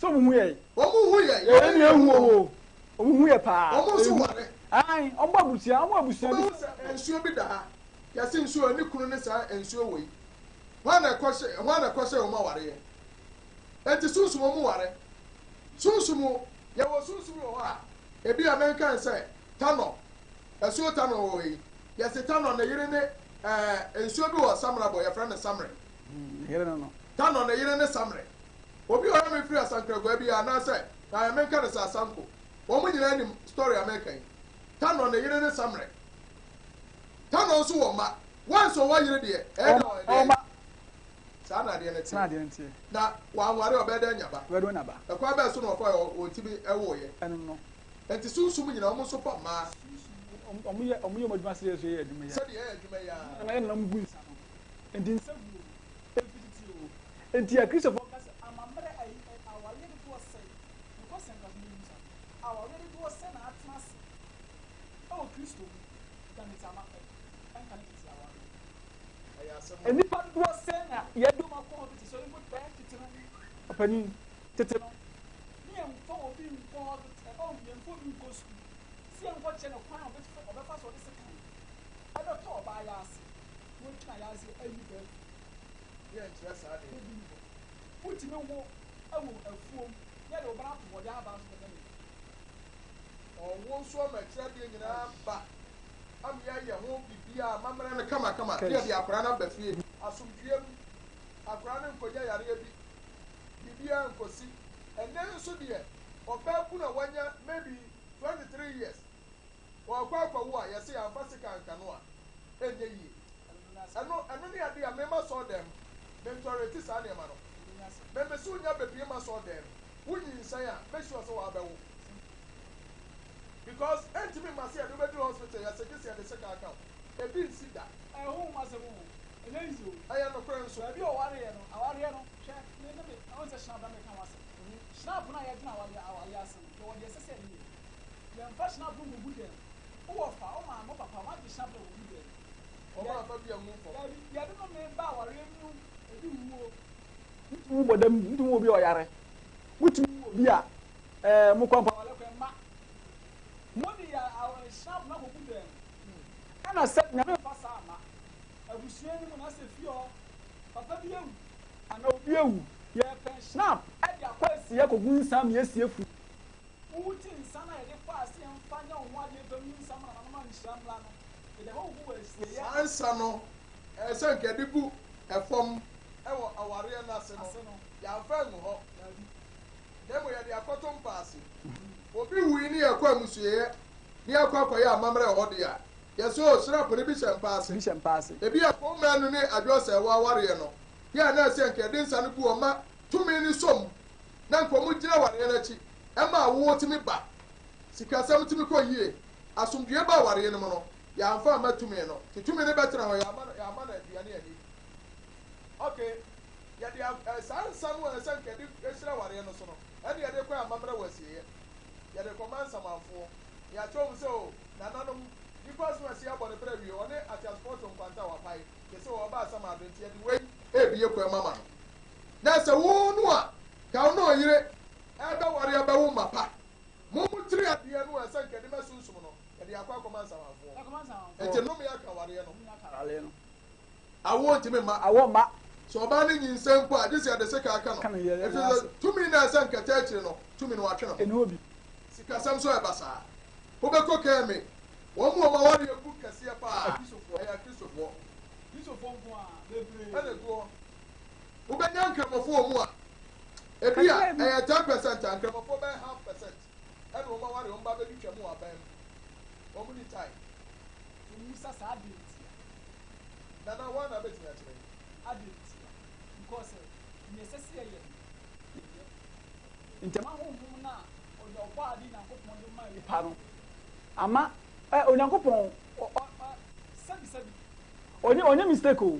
Sɛ wɔn hu yɛn. Wɔn hu yɛn. Yɛn na ehu wɔn o. Wɔn hu yɛ paa. Wɔn nso ware. Aye, wɔn bɔ abusua, wɔn wɔ abusua bi. Wobɛhu sɛ nsuo bi da ha. Yɛse nsuo, ne kunu ne saa nsuo wei. Hwan na ɛkɔhyɛ, hwan na ɛkɔhyɛ wɔn awareɛ? Enti sunsum ɔmo ware. Sunsum, yɛwɔ sunsum wɔ hɔ a, ebi a menka ne sɛ Tanɔ, asuo Tanɔ wɔ hɔ yi, yɛse Tanɔ ne yere ne ɛɛ nsuo bi wɔ Samrabɔ, yɛfrɛ no Samre. Ne yere no no. Tanɔ ne yere ne Samre. Obi a ɔyɛ me firi Asankragua bi anaasɛ ɛɛ menka no sɛ Asanko, wɔn nyinaa nim story a meka yi. Tanɔ ne yere ne Samre. Tanɔ nso wɔ mma. Once ɔwɔ yere deɛ, ɛyɛ dɛ ɔyɛ dɛ. Saa na adeɛ no teɛ. Adeɛ no teɛ. Na wanware a, ɔbɛyɛ dɛn anya ba? Ɔbɛyɛ dɛn anya ba? Ɛkwan bɛn so na ɔfaeɛ a ɔtumi woeɛ? Ɛno no. Enti sunsum nyinaa, wɔn nso fa mmaa. Sunsum, wɔn yɛ wɔn yɛ wɔn adwuma sɛdeɛ yɛn nso yɛyɛ adwuma yi ara. Sɛdeɛ yɛyɛ adwuma yi ara. Wɔn yɛn nananom gu nsa no. Enti nsa guo no, ɛfiri tete o. Enti Akristofoɔ ka sɛ, amammerɛ ayi, awareɛ dodoɔ sɛn? Mekɔ sɛn koraa sɛ mɛbisa no. Awareɛ dodoɔ sɛn na atena ase wɔ Kristo mu than tete ama, ɛnka ne tete awareɛ? Nnipa dodoɔ sɛn na yɛde wɔn akɔ hospital sɛ mpo bɛyɛ tete no ɔpanin tete no ne yɛmfa obi nkɔ hospital ɔn yɛmfa obi nkɔ sukuu sɛ yɛnkɔ kyerɛ no kwan a ɔbɛfa so ɔde sekan ɛbɛtɔ ɔbaa yɛ ase na watwi na yɛ ase ayi bɛɛ yɛnkyerɛ saa deɛ ebi ni hɔ wotumi wo ɛwɔ afuom na yɛde ɔba no ato bɔde aban so kɛkɛ ne ɔwo nso ama akyerɛ adeɛ nyinaa ba ama yɛayɛ ho biribiara, amammerɛ no kamakama, na yɛde akwadaa no aba fie asomdwoeɛ mu. Akwadaa no nkɔnya yareɛ bi, biribiara nkɔsi. Ɛnnɛ nso deɛ, ɔbaa kunu a wanya maybe 23 years, ɔrekɔ akɔwo a, yɛse yɛamfa sika anka no a, ɛnyɛ yie. Ɛno, ɛno ne adeɛ a me m'asɔɔdan mu, me ntolerate saa nneɛma no. Me mese wonya bɛpue m'asɔɔdan mu, wonyinsɛn a, make sure sɛ wabɛwo. Because ɛntumi mma sɛ yɛde wo bɛduru hospital yɛse gyese yɛde sekan aka wo. Ebi nsi da. Ɛyɛ honhom asɛm o, ɛnyɛ easy o. Ɛyɛ nokorɛ nso. Baabi a ɔwareɛ no, awareɛ no, hwɛ, me ne me, wohu sɛ Schnapp na meka ho asɛm. Schnapp no a yɛgyina awareɛ, awareɛ ase no, yɛwɔ deɛ ɛsɛ sɛ yɛyɛ. Yɛmfa Schnapp no nkɔgu dɛm. Wowɔ fa, wo maame, wo papa, wɔagye Schnapp no akɔgu dɛm. Wɔn amfa bi angu fam. Daabi, yɛde nnome ba awareɛ mu, ebi wuo. Wotumi wu bɔ dam, wotumi wu obi a ɔyare, wotumi wu obi a ɛɛ mo kɔ mpo awareɛ kɔ mma. Mo de yɛ Schnapp no akɔgu dɛm. Ɛna sɛ Nyame mfa saa mma abusua no mu na sɛ fie hɔ papa bi awu anaa obi awu, yɛpɛ Schnapp de akɔ asie akɔgu nsa ma yɛasie funu. Wo te nsa no a yɛde kɔ ase yɛmfa nyɛ wo ho adeɛ mfa ngu nsa ma nananom a nhyira mmra no. Yɛde ɛhɔ gugu wɔ asieeɛ. Saa nsa no, ɛyɛ sɛ nka yɛde gu fam wɔ awareɛ no ase no, yɛamfa angu hɔ, na mmom yɛde akɔto mpa ase. Obi wui ne yɛkɔ amusueɛ ne yɛakɔ akɔyɛ amammerɛ wɔ hɔ deɛ a, yɛse o, syrup no bi hyɛ mpa ase. Bi hyɛ mpa ase. Ebia Kɔmmaanu ne Adwoasɛe wɔ awareɛ no, yɛ a na ɛsɛ nka yɛde nsa no gu hɔ ma tumi no sɔ mu, na nka wɔgyina awareɛ no akyi ma awoɔ tumi ba, sikasɛm tumi kɔ yie, asomdwoeɛ ba awareɛ no mu no, yɛamfa amma tumi no, nti tumi no bɛtena hɔ, yɛamma no, yɛamma no aduane anni. Ok, yɛde a, eh, saa nsa no a ɛsɛ nka yɛde hyira awareɛ no so no, ɛne yɛde kɔ amammerɛ wɔ asieeɛ. Yɛde kɔma nsamanfoɔ, na yɛakyerɛ wɔn sɛ, o, nananom, nnipa asom asi abɔ ne bra awie, ɔne ateasefoɔ to nkwanta a wapae, te sɛ ɔba asamado, nti yɛde wei rebue kwan mu ama no. Na sɛ wo no a, ka wo ne ɔyere rebɛware abɛwo mma pa. Mo mo tiri adeɛ no a ɛsɛ nka yɛde ma sunsum no, yɛde akɔ akɔma nsamanfoɔ. Nti nnome aka awareɛ no. Awoɔ ntumi mma. Awoɔ mma. Sɛ ɔbaa no nyinsɛn mpo a, gye sɛ yɛde sekan ka no. Ɛfiri sɛ tumi no a ɛsɛ nka ɛtaa akyire no, tumi no watwe ne ho. Sikasɛm nso yɛ basaa. Wobɛkɔ Kɛme, wɔn mu wɔn awareɛ gu kɛseɛ paa, ɛyɛ Akristofoɔ. Ɛna ɛgu hɔ. Wobɛnya Nkramofoɔ wɔ mu a, ebi a ɛyɛ 10% a, Nkramofoɔ bɛyɛ half percent ɛna wɔn aware wɔn ba bɛtwitwa mu wɔ aban mu. Wɔn ni time. Musa saa adeɛ ntia. Nana, woa na wobɛtumi akyerɛ yɛn. Adeɛ ntia. Because nea ɛsɛ sɛ yɛyɛ no, yɛyɛ. Ntɛm ahonhom no a ɔde ɔbɔ ade Nyankopɔn de maa nipa no, ama ɛ Onyankopɔn ɔ ɔ ɔ sɛbi sɛbi ɔnyɛ ɔnyɛ mistake o.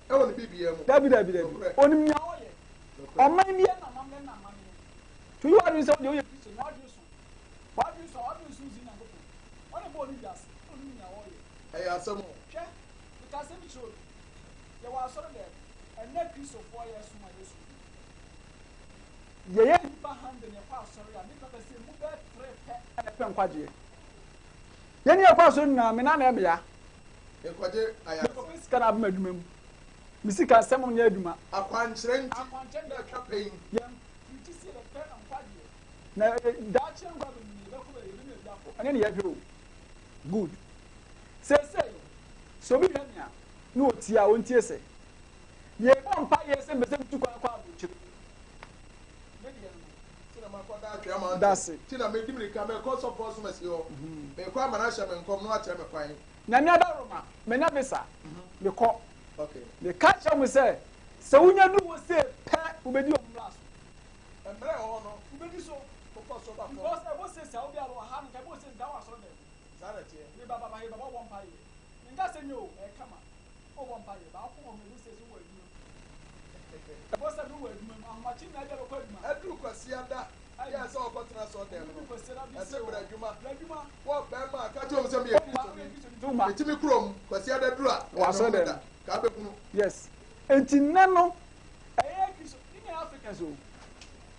Ɛwɔ ne biribiara mu. Dabi dabi dabi. Nokorɛ. Onim nea ɔyɛ. Nokorɛ. Ɔman biara na amammerɛ na amanneɛ. To yi w'adwene sɛ wodeɛ woyɛ Kristo na w'adwene so. W'adwene so a w'adwene so nsi Nyankopɔn. Ɔna ɛbɔɔ ne wiase na onim nea ɔyɛ. Ɛyɛ asɛm o. Hwɛ, meka asɛm bi kyerɛ obi. Yɛwɔ asɔre dɛm. Ɛnnɛ Kristofoɔ yɛsom a yɛsom yi. Yɛyɛ nnipa hundred na yɛkɔ asɔre a, mɛtumi aka sɛ emu bɛyɛ three pɛ na ɛpɛ nkwagyeɛ. Yɛn a yɛkɔ asɔre nyinaa, me nan na ɛyɛ me ya. Mekɔgye ayaresa. Mekɔpɛ sika na aba m'adwuma mu. Me sika sɛ mo nyɛ adwuma. Akwankyerɛ nti Akwankyerɛ na atwa pɛn. Yɛn preachi sɛ yɛpɛ nkwagyeɛ. Na daakye nkwa bɛ mu no yɛbɛkɔ baabi, yɛbɛnya baabi akɔ. Ɛno ne yɛhwɛ o. Good. Seesei, sɛ obi hwɛ me a, na ɔtie a, ɔntie sɛ. Yɛbɔ mpaeɛ sɛ mepɛ sɛ metu kwan kɔ aburokyire. Me deɛ no no. Ti na makɔ da atwea mountain. Dase. Ti na medi mirika mekɔ sɔfoɔ asomasi hɔ. Mekɔ ama no ahyɛ me nkɔm na wakyerɛ me kwan. Nyame adaworoma, manya visa, mekɔ. Okay. Meka kyerɛ mo sɛ, sɛ wonya duru hɔ sei pɛ, wobɛdi wɔn mmara so. Mmara ɛwɔ hɔ no, Wobɛdi so. wokɔ so ba fam. Because ɛbɔ sei saa, obi a wɔ ha no, nka ɛbɔ sei nka wɔ asɔre dɛm. Saa na ɛteɛ. Heba baba heba bɔ mpaeɛ. Menka sɛ nyɛ o, ɛyɛ kama. Wobɔ mpaeɛ, baako wɔ hɔ ɛbɔ sei sɛ wowɔ adwuma mu. Ɛbɔ sɛ wowɔ adwuma mu, ahomakye nyinaa bi a bɛkɔ adwuma. Ɛduru Kwasiada yɛ sɛ ɔkɔtena asɔrdan mu no, ɛsɛ brɛ adwuma. Wɔ bɛrima a, ka kyerɛ wɔn sɛ meyɛ Kristoni. Mete me kurom, Kwasiada duru a, Wɔ ɛnyɛ asɔrdan homeda. mu. Ka bɛhunu. Yes. Enti nnɛ no, ɛyɛ Kristo, ne nyinaa Africans o.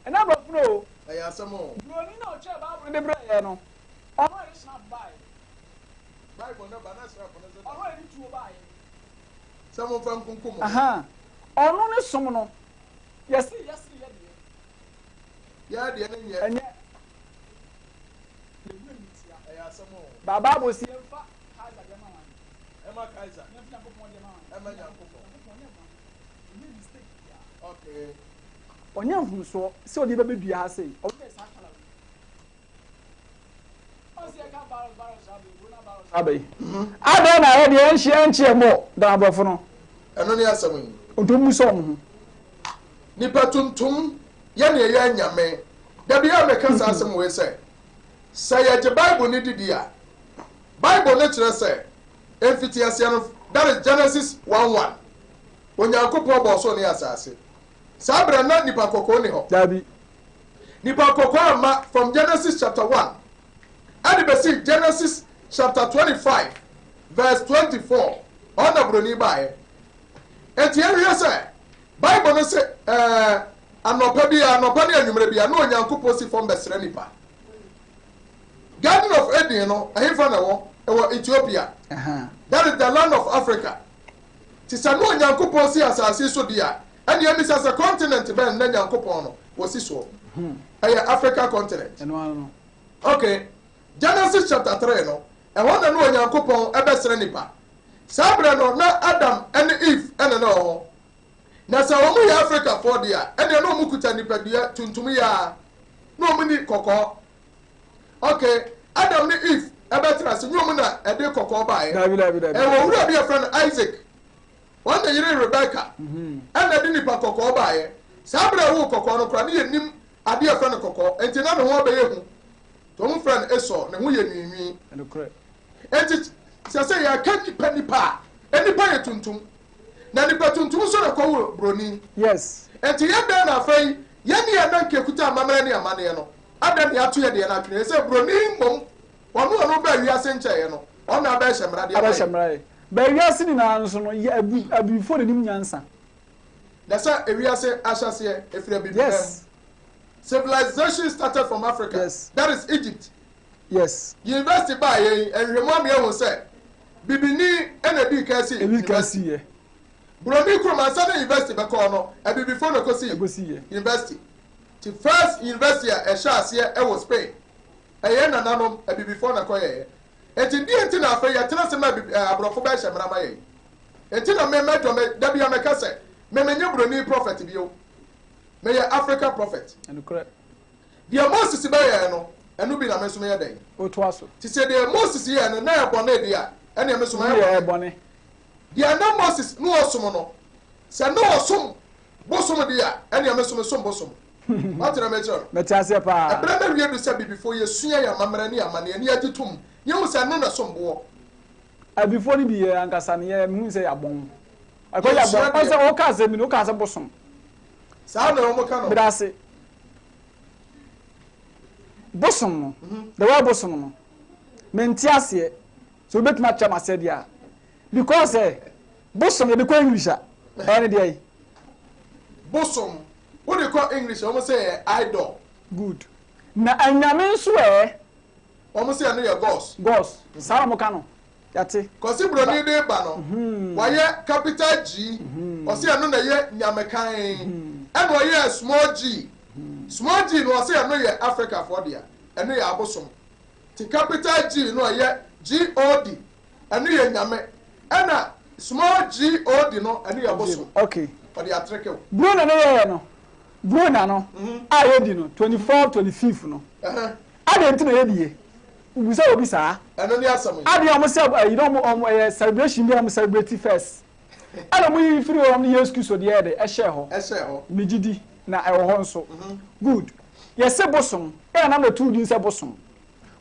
Ɛnyɛ aborɔfo no o. Ɛyɛ asɛm o. Buroni na ɔtwerɛ Bible no de brɛɛ yɛn no, ɔno a yɛde Schnapp baeɛ. Bible no ba na Schnapp no nso da. Ɔno a yɛde tuo baeɛ. Sɛ momfa nkunkum mo ho. Ahaa. Ɔno ne som no, yɛse yɛse yɛ deɛ. Yɛ deɛ no nyɛ. Ɛnyɛ. Yɛbu animtia. Ɛyɛ asɛm o. Ba Bible se yɛmfa Kaiser deɛ ma wan? Ɛma Kaiser. Yɛmfa Nyankopɔn deɛ ma wan? Ɛma Nyankopɔn. Nyankopɔn nyɛ bɔne. Ɔnyɛ mistake biara. Okay. Ɔnyɛ mfomsoɔ sɛ ɔde bɛbɛ dua ha sei. Ɔbɛyɛ saa colour wei. Adɛn na yɛ deɛ ɛnhye ɛnkye ɛmmɔ dan aborɔfo no. Ɛno ne asɛm yi. Nti ɔmu sɛ ɔmo ho. Nipa tuntum yɛ nea ɛyɛ anyame. Da biara meka saa asɛm wei sɛ, sɛ yɛgye Bible no didi a, Bible no kyerɛ sɛ mfitiaseɛ no, that is Genesis 1:1, Onyankopɔn bɔɔ soro ne asase. Saa berɛ na nipa kɔkɔɔ nni hɔ. Dabi. Nipa kɔkɔɔ amma from Genesis chapter 1 ɛde bɛsi Genesis chapter 25 verse 24 ɔhɔ na buroni baeɛ. Enti yɛnhwɛ sɛ Bible no se ɛɛ anɔpa bi anɔpa ne anwummerɛ bi a na Onyankopɔn si fam bɛsrɛ nipa. Garden of Eden no ɛhefa na ɛwɔ? Ɛwɔ Ethiopia. That is the land of Africa. Te sɛ na Onyankopɔn si asase so deɛ a, ɛnneɛ misa sɛ continent bɛn na Nyankopɔn no wɔsi soɔ? Ɛyɛ Africa continent. Ɛno ano no. Okay, Genesis chapter 3 no, Ɛhɔ na na Onyankopɔn bɛsra nnipa. Saa berɛ no, na Adam ne Eve na na ɛwɔ hɔ. Na sɛ wɔn yɛ Afrikafoɔ deɛ a, ɛnneɛ na wɔn kuta nipadua tuntum yi ara. Na wɔn nni kɔkɔɔ. Ok, Adam ne Eve bɛtena ase, nyɛ wɔn na ɛde kɔkɔɔ baeɛ. Dabi, dabi, dabi. Ɛwɔ owura bi a yɛfrɛ no Isaac. Wɔn ne yere Rebecca ɛna ɛde nipa kɔkɔɔ baeɛ. Saa berɛ a ɛwoo kɔkɔɔ no koraa, ne yɛnnim adeɛ a yɛfrɛ no kɔkɔɔ, enti na ne ho abɛyɛ hu. Nti wɔn frɛ no Esau, ne ho yɛ nwiinwii. Enti sɛ sɛ yɛka nipa nipa a, nipa yɛ tuntum. Na nipa tuntum nso na ɛkɔwo broni. Yes. Enti yɛn dɛn na afei yɛn ne yɛn na nka ekuta amammerɛ ne amanneɛ no, adɛn na yɛato yɛn deɛ no atwene? Ɛsɛ broni mmom, ɔno a ɔno baa wiase nkyɛeɛ no, ɔno na abɛhyɛ mmara de ama Abɛhyɛ yɛn. mmara yɛ. Baa wiase nyinaa nso no, yɛ abu abibifoɔ na nim nyansa. Na sɛ ewiase ahyɛseɛ, ɛfiri abibiman mu. Yes. Civilization started from Africa. Yes. That is Egypt. Yes. University baa yɛn yi, nhwehwɛmu ama yɛahu sɛ bibini na edii kan sii Edii kan university. sii yɛ. Buroni kurom ansa na university bɛkɔ hɔ no, abibifo na ɛkɔsii Ɛkɔsii yɛ. university. Nti first university a ɛhyɛɛ aseɛ wɔ Spain, ɛyɛ nananom abibifoɔ na ɛkɔyɛeɛ. Nti deɛ nti na afei yɛtena ase ma abibi, eh, aborɔfo bɛhyɛ mmara ma yɛn. Nti na me mɛdɔ me, da biara mɛka sɛ, me menyɛ buroni prophet bio. Meyɛ Africa prophet. Ɛnokorɛ. Deɛ Moses bɛyɛɛ no, ɛno bi na me nso meyɛ dɛn? Wotoa so. Nti sɛ deɛ Moses yɛɛ no na ɛyɛ bɔne deɛ a, ɛnneɛ me nso mayɛ Woyɛ bɔne. bɔne. Deɛ na Moses na ɔsom no, sɛ na ɔsom bosom deɛ a, ɛnneɛ me nso mesom bosom. Woate deɛ merekyerɛ no? Mete aseɛ paa. Ɛberɛ no awie du sɛ Abibifoɔ yɛsua yɛn amammerɛ ne yɛn amanneɛ na yɛgye tom, na yɛhu sɛ ɛno na ɛsom boɔ. Abibifoɔ no bi yɛ ankasa no yɛ mehu sɛ yɛabɔn. Ɛkɔ yɛ Yɛsua abɔn. deɛ. Ɔsɛ woka asɛm bi no woka sɛ bosom. Saa na wɔka no. Meda ase. Bosom no, the word bosom no, mente aseɛ. So wobɛtumi akyerɛ me aseɛ deɛ a. Because ɛ, bosom yɛde kɔ English a, ɛyɛ ne deɛ yi. Bosom, wode kɔ English a, wɔn sɛ ɛyɛ idol. Good. Na anyame nso ɛ? Wɔn sɛ ɛno yɛ gods. Gods, saa na wɔka no. Yɛate. Kwasi Broni de ba no, wayɛ capital G, ɔse ɛno na ɛyɛ Nyame kann, ɛna ɔyɛɛ small g, small g no ɔse ɛno yɛ Africa foɔ dea, ɛno yɛ abosom, nti capital G no ɛyɛ GOD, ɛno yɛ Nyame, ɛna small GOD no ɛno yɛ bosom, Okay. ɔde atreke wo. Bronya no yɛɛ no, Bronya no a yɛdi no 24, 25 no, Adɛn nti na yɛdi yɛ? Wobisa obi saa. Ɛno ne asɛm yi. Adeɛ a wɔn sɛ ɛyi na wɔn wɔn ɛyɛ celebration bi a wɔn celebrate first. Ɛna wɔn yi firi hɔ wɔn de Yesu Kristo deɛ yɛ de ɛhyɛɛ hɔ. Ɛhyɛɛ hɔ. Megye di na ɛwɔ hɔ nso. Good. Yɛse bosom. Yɛn nananom na ɛtoo din sɛ bosom.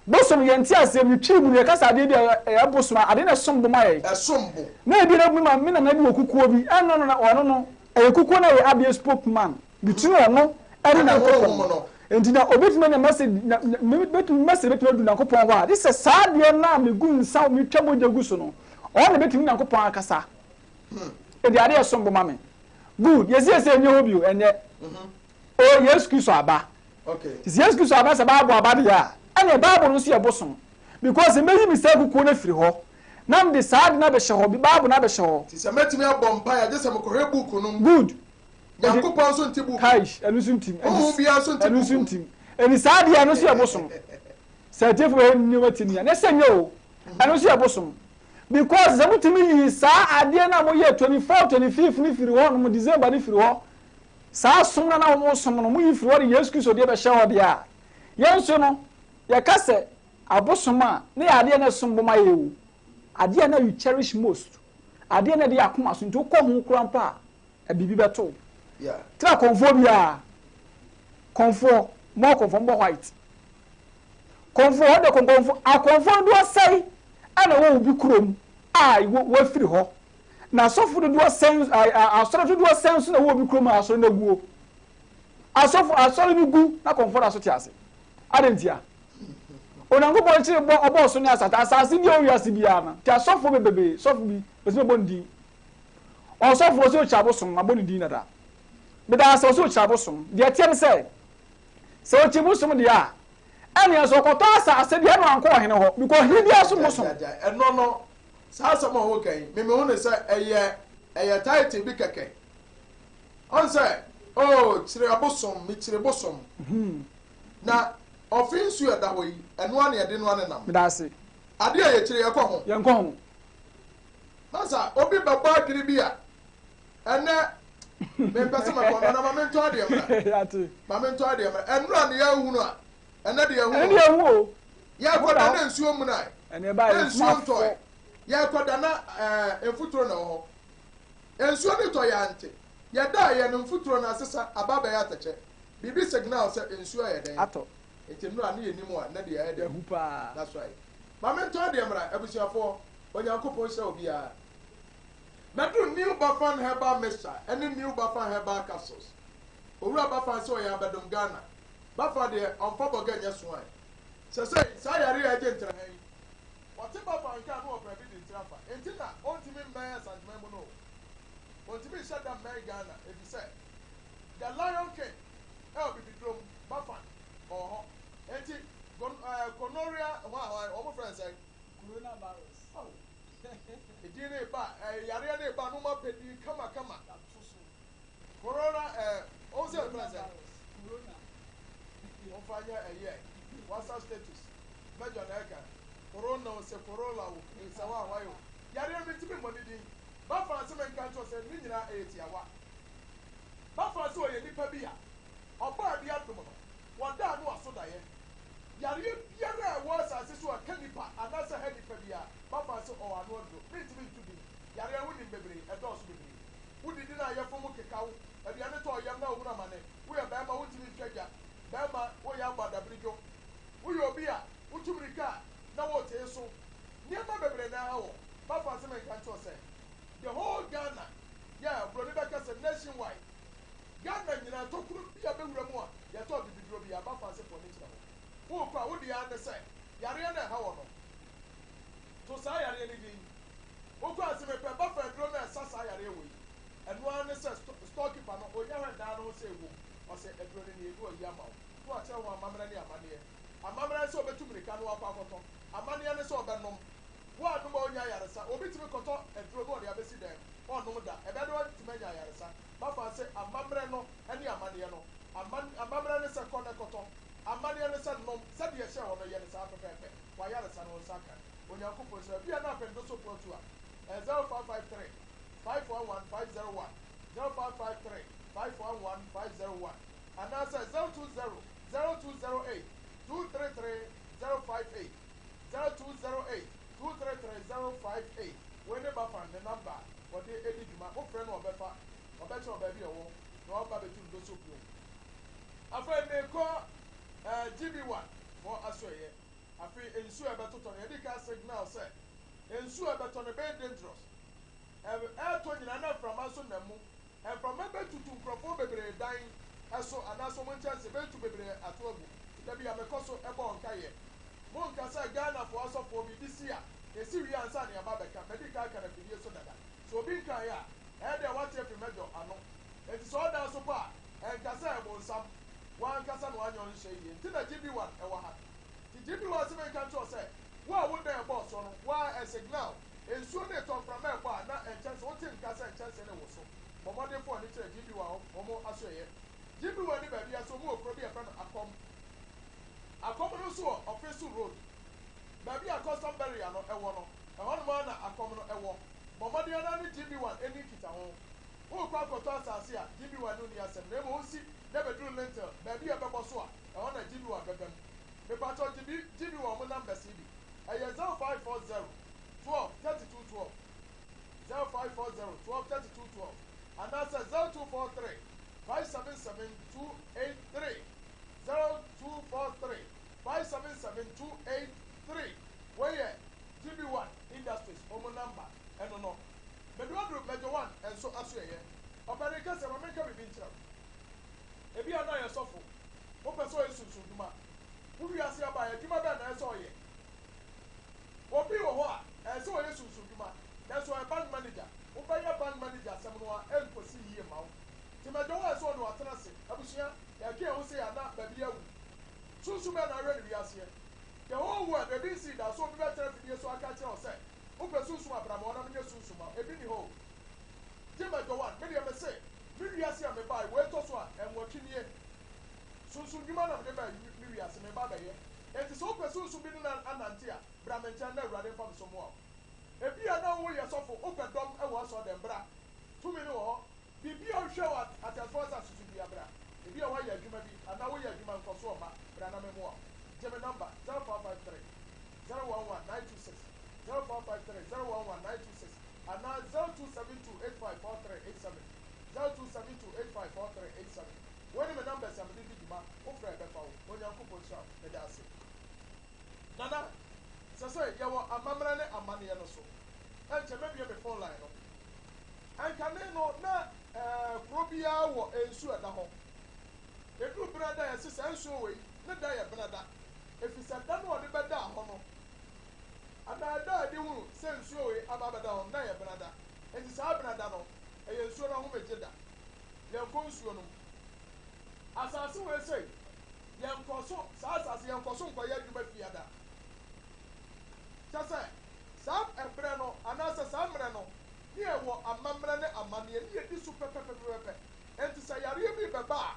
Bosom yɛn nteaseɛ mu twi mu no yɛka sɛ adeɛ bi a ɛyɛ bosom a adeɛ no ɛsom bo ma yɛn. Ɛsom bo. Na ebi na me ma me nana bi wɔ kukuo bi ɛno no na ɔno no ɛyɛ kukuo na ɛyɛ adeɛ spokesman. Between ɔno ɛne Nyankopɔn. Nti na obetumi anya message na betumi message betumi adu Nyankopɔn hɔ a, gye sɛ saa adeɛ no a megu nsa metwa mogya gu so no, ɔno na betumi Nyankopɔn akasa. Nti adeɛ ɛsom bo ma me. Good, yɛsiesie ɛnyɛ hɔ bio, ɛnyɛ. O Yesu Kristo aba. Nti sɛ Yesu Kristo aba sɛ Bible aba deɛ a, ɛneɛ Bible no nso yɛ bosom. Because meyi me saa kukuo no afiri hɔ, na mede saa ade no abɛhyɛ hɔ, Bible no abɛhyɛ hɔ. Nti sɛ mɛtumi abɔ mpaeɛ a, gye sɛ mekɔhwɛ book no mu. Good. Nyankopɔn nso nte book mu. Kaish, ɛno nso ntim. Honhom biara nso nte Ɛno nso book mu. ntim. Ɛni saa deɛ ɛno nso yɛ bosom. Sɛ atiefo bɛyɛ nneɛma ti nia. Ne sɛ nyɛ o. Ɛno nso yɛ bosom. Because sɛ motumi yi saa adeɛ no a moyɛ 24, 25 no firi hɔ nom, December no firi hɔ, saa som no na wɔn som no, moyi firi hɔ de Yesu Kristo deɛ bɛhyɛ hɔ deɛ a, yɛn nso no, yɛka sɛ abosom a, ne yɛ adeɛ na ɛsom bo ma yɛ o. Adeɛ na you cherish most. Adeɛ na ɛde yɛ akoma so, nti wokɔ ho koraa mpo a, biribi bɛto wo. Tena kɔnfoɔ biara. Kɔnfoɔ, mo akɔnfoɔ mo bɔ white. Kɔnfoɔ, ɔde kɔnfoɔ, akɔnfoɔ dodoɔ sɛe ɛna ɛwɔ obi kurom a wafiri hɔ. Na asɔfo dodoɔ sɛn, asɔre dodoɔ sɛn nso na ɛwɔ obi kurom a asɔre no aguo. Asɔfo, asɔre no gu na kɔnfoɔ da so te ase. Adɛn ntia? Onyankopɔn kyere bɔ ɔbɔɔ so ne asase, asase bi a ɛwɔ wiase biara no, nti asɔfoɔ bebrebe, sɔfo bi, bɛsɛ bɛbɔ ne din. Ɔsɔfo ɔsɛ ɔkyerɛ abosom, mabɔ ne din dada. Meda ase ɔsɛ ɔkyerɛ abosom. Deɛ ɛteɛ ne sɛ, sɛ ɔkyerɛ bosom deɛ a, ɛneɛ sɛ ɔkɔtɔ asase deɛ ɛna wankɔ ɔhene hɔ, because ɔhene biara som bosom. Ɛno no, saa asɛm a woka yi, me mehu no sɛ ɛyɛ ɛyɛ title bi kɛkɛ. Ɔn sɛ, oh, kyerɛ abosom, mekyerɛ bosom. Na ɔfe nsuo a ɛda hɔ yi, ɛno ara na yɛde noa ne nam. Meda ase. Adeɛ a yɛkyiri yɛkɔ ho. Yɛnkɔ ho. Masa, obi bɛbɔ adwene bi a, ɛnɛ mempɛ sɛ mɛkɔ no na ma mentɔ adeɛ mmra. Yɛate. Ma mentɔ adeɛ mmra. Ɛnora ne yɛahunu a, ɛnɛ deɛ yɛahu Ɛnɛ o. deɛ yɛahu o. Yɛkɔ da na nsuo mmunae. Ɛnɛ ɛbaa Na yɛ nsuo ntɔe. somafoɔ. Yɛkɔ da na ɛɛ mfuturo na ɛwɔ hɔ. Nsuo no tɔ yɛante. Yɛdaa yɛ no mfuturo no asesa aba abɛyɛ atɛkyɛ. Biribi signal sɛ nsuo ayɛ dɛn? Atɔ. Nti nnora ne yɛnim a, nnɛ deɛ ayɛ dɛn? Yɛahu paa. That's right. Ma mentɔ adeɛ mmra, abusuafoɔ. Onyankopɔn nhyira obiara. Mɛduru New Bafan Herbal Mixture ɛne New Bafan Herbal Capsules. Owura Bafan sɛ ɔyɛ abɛdom Ghana. Bafan deɛ ɔmfa bɔga nyɛ soae. Sɛsɛi saa yareɛ a ɛgye ntraha yi, ɔte Bafan nka a na ɔpɛ bi de ntira afa. Enti na ɔntumi mmɛn Asanteman mu no o. Ɔntumi nhyɛ da mmɛn Ghana efisɛ The Lion King ɛwɔ Bibiduro mu, Bafan ɔwɔ hɔ. Enti gon ɛɛ gonorrhea hwan hwan wɔn frɛ no sɛn? Coronavirus. Ao! Edin no reba, ɛɛ yareɛ no reba na wɔapɛ din kamakama. Corona ɛɛ wɔn sɛ ɛfrɛ sɛ. Corona. Wɔmfa nyɛ ɛyɛ WhatsApp status mɛjɔ na ɛka corona o sɛ corolla o sɛ wa wa o yareɛ no mentumi mmɔ ne din. Bafa ase menka nkyerɛ sɛ ne nyinaa ɛyɛ tiawa. Bafa ase ɔyɛ nipa bi a ɔbɔ adeɛ adom no wɔda ano aso daeɛ. Yareɛ biara a ɛwɔ asase so a ɛka nipa anaasɛ ɛha nipa biara, Bafa ase ɔwɔ ano aduro. Mentumi nto din. Yareɛ wonim bebree, ɛdɔɔso bebree. Wodidi na ayɛfo mu keka wo, aduane tɔ wo yam na wohunu amane, woyɛ barima wontumi ntwa gya, barima woyɛ abɔ adabiridwo, woyɛ obi a wotu mmirika a na wotee so, nneɛma bebree na ɛha wo. Bafa ase menka nkyerɛ wo sɛ the whole Ghana, yeah, obroni bɛka sɛ nation wide, Ghana nyinaa tokuro bi a bɛwura mu a yɛtɔ abibiduro bi a Bafa ase foɔ no kyerɛ hɔ. Worekɔ a wo deɛ ara ne sɛ yareɛ no a ɛha wɔ no, to saa yareɛ no din. Wokɔ a se mepɛ Bafa aduro no a ɛsa saa yareɛ wɔ yi. Ɛno ara ne sɛ store keeper no ɔnya hwɛ dan no ho sɛ ɛwom, ɔsɛ aduro no nie na wayi ama wo na wakyerɛ ho amammerɛ ne amanneɛ. Amammerɛ ne sɛ ɔbɛtu mmirika na wakɔ akɔtɔ, amanneɛ ne sɛ ɔbɛnom. Woannom a ɔnnya ayaresa. Obi tumi kɔtɔ aduro na ɔde abɛsi dan mu, ɔnnom da. Ɛbɛyɛ dɛ watumi anya ayaresa. Mafa se amammerɛ no ne amanneɛ no. Aman, amammerɛ ne sɛ kɔ na kɔtɔ. Amanneɛ ne sɛ nom. Sɛdeɛ ɛhyɛɛ hɔ no, yɛ no saa pɛpɛɛpɛ. W'ayaresa no, wo nsa aka. Onyankopɔn nhyira wo. Ebia na apɛn doso poɔ tu a, ɛyɛ 0553 511 501, 0553 511 501, anaasɛ 020 0208 233 058, 0208 233 058. Wei ne Bafan ne number a wɔde di dwuma. Wofrɛ no a ɔbɛfa, ɔbɛkyerɛ wo baabi a ɔwɔ na waba abɛtu no doso bio. Afei merekɔ eh, GB1 foɔ asoɛeɛ. Afei nsuo a ɛbɛtotɔ no, yɛde kan signal sɛ nsuo a ɛbɛtɔ no ɛbɛyɛ dangerous. Ɛretɔ nyinaa na mframa nso nam mu. Mframa bɛtutu nkurɔfoɔ bebree dan so anaasɛ wɔn nkyɛnse bɛtu bebree ato agu. Nti da bi a mekɔ so bɔ nkaeɛ. Monka sɛ Ghanafoɔ asɔfoɔ biribi si a, ɛsi wie ansa na yɛaba abɛka. Madi kan aka no afidie so dada. Sɛ obi nkaeɛ a, ɛyɛ dɛ wate afiri mɛdɔ ano. Enti sɛ ɔdan so pa a, ɛnka sɛ ɛyɛ bonsam. W'ankasa na w'anyɛ ɔnhyɛ yie nti na GB1 ɛwɔ ha. Nti GB1 se menka nkyerɛ wo sɛ, wo a wo dan ɛbɔɔ soɔ no, wo ara ɛsignal nsuo no retɔ, mframa ɛbɔ a na nkyɛnse, wote nka sɛ nkyɛnse no rewoso. Bɔ mmɔden fa w'ani kyerɛ GB1 wɔn asoɛeɛ. GB1 ne baabi a sɛ wɔn wɔ kuro bi a yɛfrɛ no Akɔm. Akɔm no nso wɔ Ɔfeso Road. Baabi a Custom Barrier no wɔ no, ɛhɔnom ara na Akɔm no wɔ. Bɔ mmɔden ara ne GB1 nni nkitaho. Worekɔ akɔtɔ asase a, GB1 ne wo nni asɛm, na mmom wosi na bɛduru Lintel, baabi a ɛbɛbɔ so a, ɛhɔ na GB1 bɛba mu. Mepakyɛw gye bi, GB1 wɔn numbers yi bi. Ɛyɛ 0540 12 32 12, 0540 12 32 12, anaasɛ 0243 577 283, 0243 577 283. Wei yɛ GB1 Industries wɔn number, ɛno no. Mede wo aduru Major One nso asoɛeɛ. Ɔpanin kɛseɛ, ma menka biribi nkyerɛ wo. Ebia na ɔyɛ sɔfo, wopɛ sɛ ɔyɛ sunsumdwuma. Wo wiase aba a, adwuma bɛn na ɛsɛ sɛ ɔyɛ? Obi wɔ hɔ a, ɛsɛ sɛ ɔyɛ sunsumdwuma, nanso ɔyɛ bank manager. Wobɛyɛ bank manager asɛm no ara, ɛnkɔsi yie mma wo. Nti Major One sɛ ɔne wo atena ase. Abusua, yɛdwen yɛn ho sei a, na baabi awu. Sunsum bɛn na ahwɛ no wiaseɛ? The whole world, ebi nsii da sɛ obi bɛtena afidie so aka akyerɛ wo sɛ, Wopɛ sunsum a bra ma wɔnam nyɛ sunsum ma wo. Ebi nni hɔ o. Gye Major One, me deɛ mese, me wiase a mebae, wei tɔ so a, ɛnwɔtwe nie. Sunsum dwuma na mede bae me wiase, meba abɛyɛ. Enti sɛ wopɛ sunsum bi ne no anante a, bra me nkyɛn na Awurade mfa me so mmoa wo. Ebia na woyɛ sɔfo, wopɛ dɔm wɔ asɔrdan, bra. Tumi no wɔ hɔ. Biribi a wohwɛ wɔ ateasefo asase so biara, bra. Ebia woayɛ adwuma bi anaa woyɛ adwuma nkɔso mma, bra na memmoa wo. Gye me nɔmba, 0553 011 926, 0553 011 926 anaa 0272 854387, 0272 854387. Wei ne me numbers a mede di dwuma, wofrɛ a ɛbɛfa wo. Onyankopɔn nhyira wo. Meda ase. Nana, sɛsɛ yɛwɔ amammerɛ ne amanneɛ no so. Ɛnkyɛ mɛbue me phone line no. Ɛnkane no na kuro biara wɔ nsuo a ɛda hɔ. Ɛduru benada a yɛse saa nsuo wei ne da yɛ benada. Ɛfiri sɛ da no a ɔde bɛdaa hɔ no, anaa ɛda a yɛde hunu sɛ nsuo wei aba abɛda hɔ no, na ɛyɛ benada. Enti saa benada no, ɛyɛ nsuo no ahomegye da. Yɛnkɔ nsuo no mu. Asase wei sei, yɛnkɔ so, saa asase yɛnkɔ so nkɔyɛ adwuma fiada. Kyɛ sɛ, saa ɛberɛ no, anaasɛ saa mmerɛ no, ne yɛwɔ amammerɛ ne amanneɛ, ne yɛdi so pɛpɛpɛpɛpɛ. Enti sɛ yareɛ bi rebɛba a,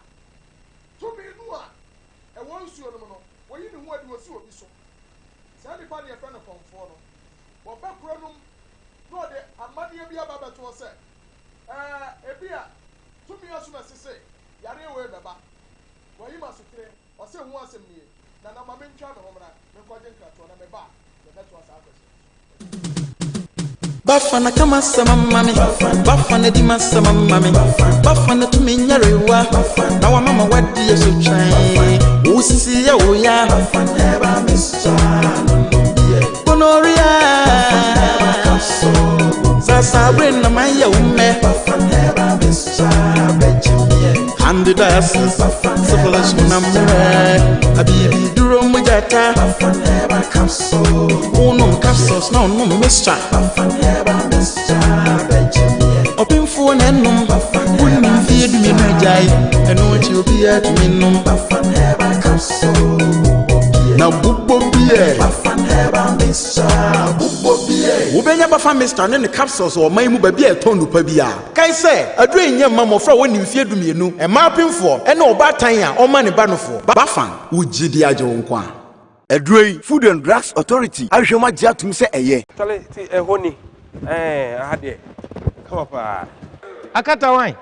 tumi no a ɛwɔ nsuo no mu no, wɔyi ne ho adi, wɔsi obi so. Saa nipa no yɛfrɛ no kɔmfoɔ no. Wɔba kuro no mu na ɔde amanneɛ bi aba abɛto hɔ sɛ, ɛɛ, ebia tumi asomasi se yareɛ wei rebɛba. Wayi m'asotire, ɔse ho asɛm nie, Nana ma mentwa me ho mmra, menkɔgye nkratoɔ na meba a, yɛbɛtoa saa question no so. Bafana ka m'asɛm ama me Bafana di m'asɛm ama me Bafana tumi nyarewa na wama ma wadi yɛ so twɛn Wo sisi yɛ wo ya Gonorrhea Sasa bere na ma yɛ wo mɛ Candidiasis Syphilis na mmerɛ Abibi duro mu gyata Wonom capsules na ɔnom mixture. Ɔpemfoɔ na ɛnom. Wonni mfeɛ dumienu agyae. Ɛno akyi obiara tumi nom. Na bobɔ biɛ. Wobɛnya Bafa Mixture ne ne capsules wɔ ɔman yi mu baabi a yɛtɔn nnupa biara. Kae sɛ, aduro yi nyɛ mma mmɔfra a wɔnni mfeɛ dumienu, mmaa apemfoɔ, ne ɔbaatan a ɔmma ne ba nofoɔ. Bafa, wo gyidi agye wo nkwa. Aduro yi, Food and Drugs Authority ahwehwɛ mu agye atom sɛ ɛyɛ. Chale ti ɛhɔ ni ɛɛ aha deɛ kama paa. Akata wan?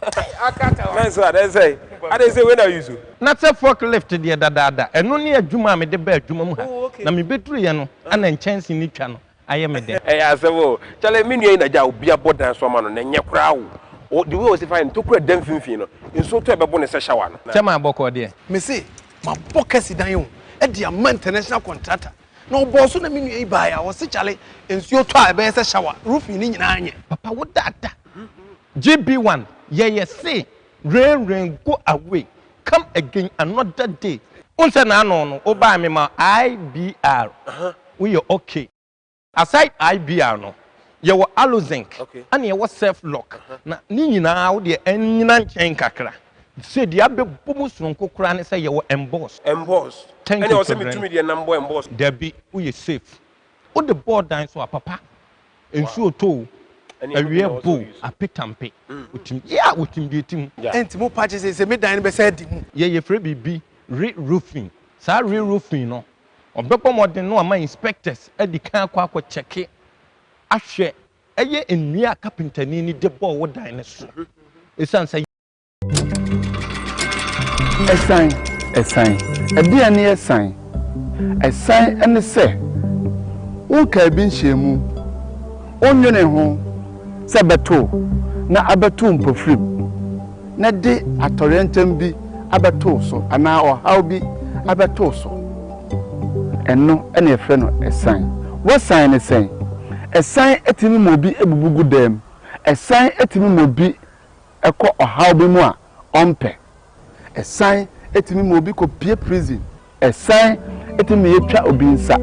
Akata wan. Mɛnso adɛn sɛ adɛn sɛ wei na use. Na sɛ fork lift deɛ dadaada, ɛno ne adwuma a mede baa adwuma mu ha, na mebɛduruiɛ no na nkyɛnse no twa no ayɛ me dɛ. Ɛyɛ asɛm o. Chale me nua yi na gya obi abɔ dan so ama no na ɛnyɛ koraa o. O the way ɔsi fa yɛ no tokura da mfimfini no nsuo tɔ ɛbɛbo no sɛ shower no. Kyɛ maa bɔkɔɔ deɛ. Mese mabɔ kasi dan o de ama international contractor na ɔbɔɔ so na me nua yi baeɛ a ɔse kyale nsuo tɔ a ɛbɛyɛ sɛ shower roofing no nyinaa nyɛ. Papa wo dada. GB one yɛyɛ se rain rain go away come again another day. Wohu sɛ n'ano no wo baa me ma IBR woyɛ okay. Aside IBR no yɛwɔ Alozinc ɛna yɛwɔ Self Lock na ne nyinaa wo deɛ ɛnyina nkyɛn kakra. Sɛ deɛ abɛbɔ mu soronko koraa ne sɛ yɛwɔ Emboss. Emboss Thank ɛne you ɔsɛ Children. metumi deɛ nam bɔ emboss. Dabi woyɛ safe. Wode bɔɔ dan so a papa nsuo tɔ o Ɛne ɛno bi awia na ɔsɛ bɔ o ɔuse. apetampe otumi yeah otumi deɛ ɛti mu. Ɛnti mo pa kye sɛ me dan no bɛsan adi mu. Yɛ yɛfrɛ biribi re-roofing saa re-roofing no Ɔbɛbɔ mmɔden na wama inspectors adi kan akɔ akɔ kyɛke ahwɛ ɛyɛ nnua a kapentani no de bɔɔ wo dan no so. Esiane sɛ. Ɛsan, ɛsan, ɛdeɛn ne ɛsan? Ɛsan ne sɛ wonkaa bi nhyɛɛ mu, wonnwenee ho sɛ ɛbɛto wo na abɛto wo mpofirim. na de atɔwrɛnkyɛm bi abɛto wo so anaa ɔhaw bi abɛto wo so. Ɛno na yɛfrɛ no asiane. W'asiane ne sɛn? Asiane tumi ma obi bubu gu dan mu. Asiane tumi ma obi kɔ ɔhaw bi mu a ɔmpɛ. Asiane tumi ma obi kɔpue prison. Ɛsan tumi ma yɛtwa obi nsa.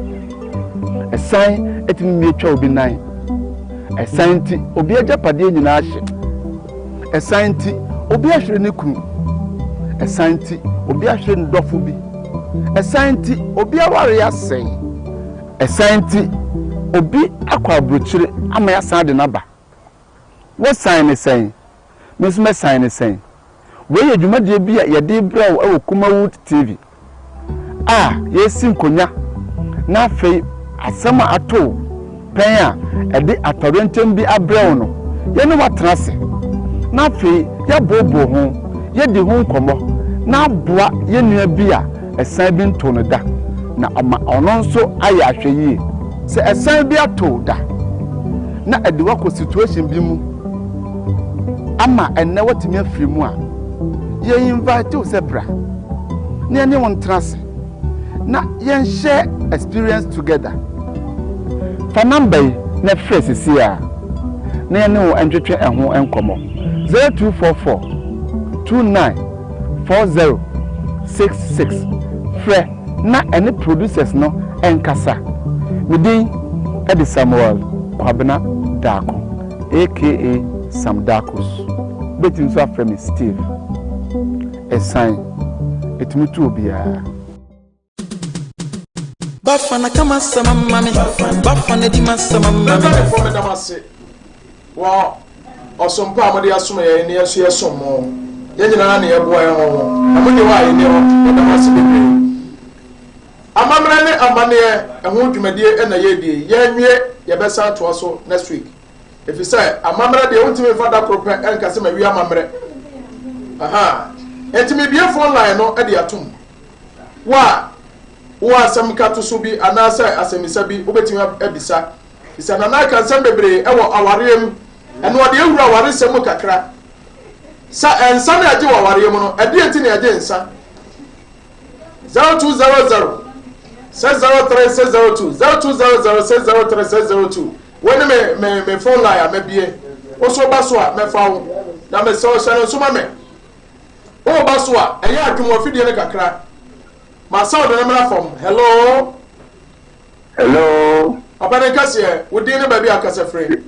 Ɛsan tumi ma yɛtwa obi nan. Ɛsan nti, obi agyapadeɛ nyinaa hye. Ɛsan nti, obi ahwere ne kunu. Ɛsan nti, obi ahwere ne dɔfo bi. Ɛsan nti, obi awareɛ asɛe. Ɛsan nti, obi akɔ aburokyire ama yɛasan de no aba. Wosan ne sɛn? Me nso mɛsan ne sɛn? Wei yɛ dwumadie bi a yɛde rebrɛ wo wɔ Kumawood TV. a yɛresi nkonnwa na afei asɛm a ato wo pɛn a ɛde atɔwrɛnkyɛm bi abrɛ wo no, yɛne wo atena ase na afei yɛabooboo ho, yɛadi ho nkɔmmɔ na aboa yɛn nua bi a ɛsan bi ntoo no da na ama ɔno nso ayɛ ahwɛyie. Sɛ ɛsan bi ato wo da na ɛde wo akɔ situation bi mu ama ɛnnɛ woatumi afiri mu a, yɛ invite wo sɛ bra na yɛne wo ntena ase na yɛn share experience together. Fa number yi na frɛ sesie ara na yɛne wo ntwetwe ɛho nkɔmmɔ, 0244 29 40 66. Frɛ na ɛne producers no nkasa. Me din de Samuel Kwabena Darko aka Sam Darkos. Wobɛtumi nso afrɛ me Steve. Ɛsan, ɛtumi to obiara. Bafana ka m'asɛm ama me Bafana di m'asɛm ama me. Mɛmɛfoɔ meda mo ase wɔ ɔsom pa a mode asom yɛn ne yɛn nso yɛsom mo. Yɛn nyinaa na yɛboa yɛn ho ho. Na mo ni hɔ a yɛnni hɔ. Yɛda mo ase bebree. Amammerɛ ne amanneɛ ɛho dwumadie na yɛredie yi. Yɛnwie, yɛbɛsan atoa so next week. Ɛfiri sɛ amammerɛ deɛ wontumi mfa da koro pɛ nka sɛ mawie amammerɛ. Aha. Enti mebue phone line no de atom. Wo a wowɔ asɛm nkatoso bi anaasɛ asɛmmisa bi, wobɛtumi abisa. Bisa Nana aka nsɛm bebree wɔ awareɛ mu. Ɛno ɔde awura awaresɛm mu kakra. Sɛ nsa na ɛgye wɔ awareɛ mu no, ɛdeɛn nti na ɛgye nsa? 0200 603 602 0200 603 602 Wei ne me me me phone line a mabie. Wo so ba so a mɛfa wo. Na mesɛ ɔhyɛ no nso ma me. Woba so a, ɛyɛ a dwom w'afidie no kakra. Ma sound no mmra fam. Hello? Hello? Ɔpanin kɛseɛ, wo din ne baabi a wokasa firi?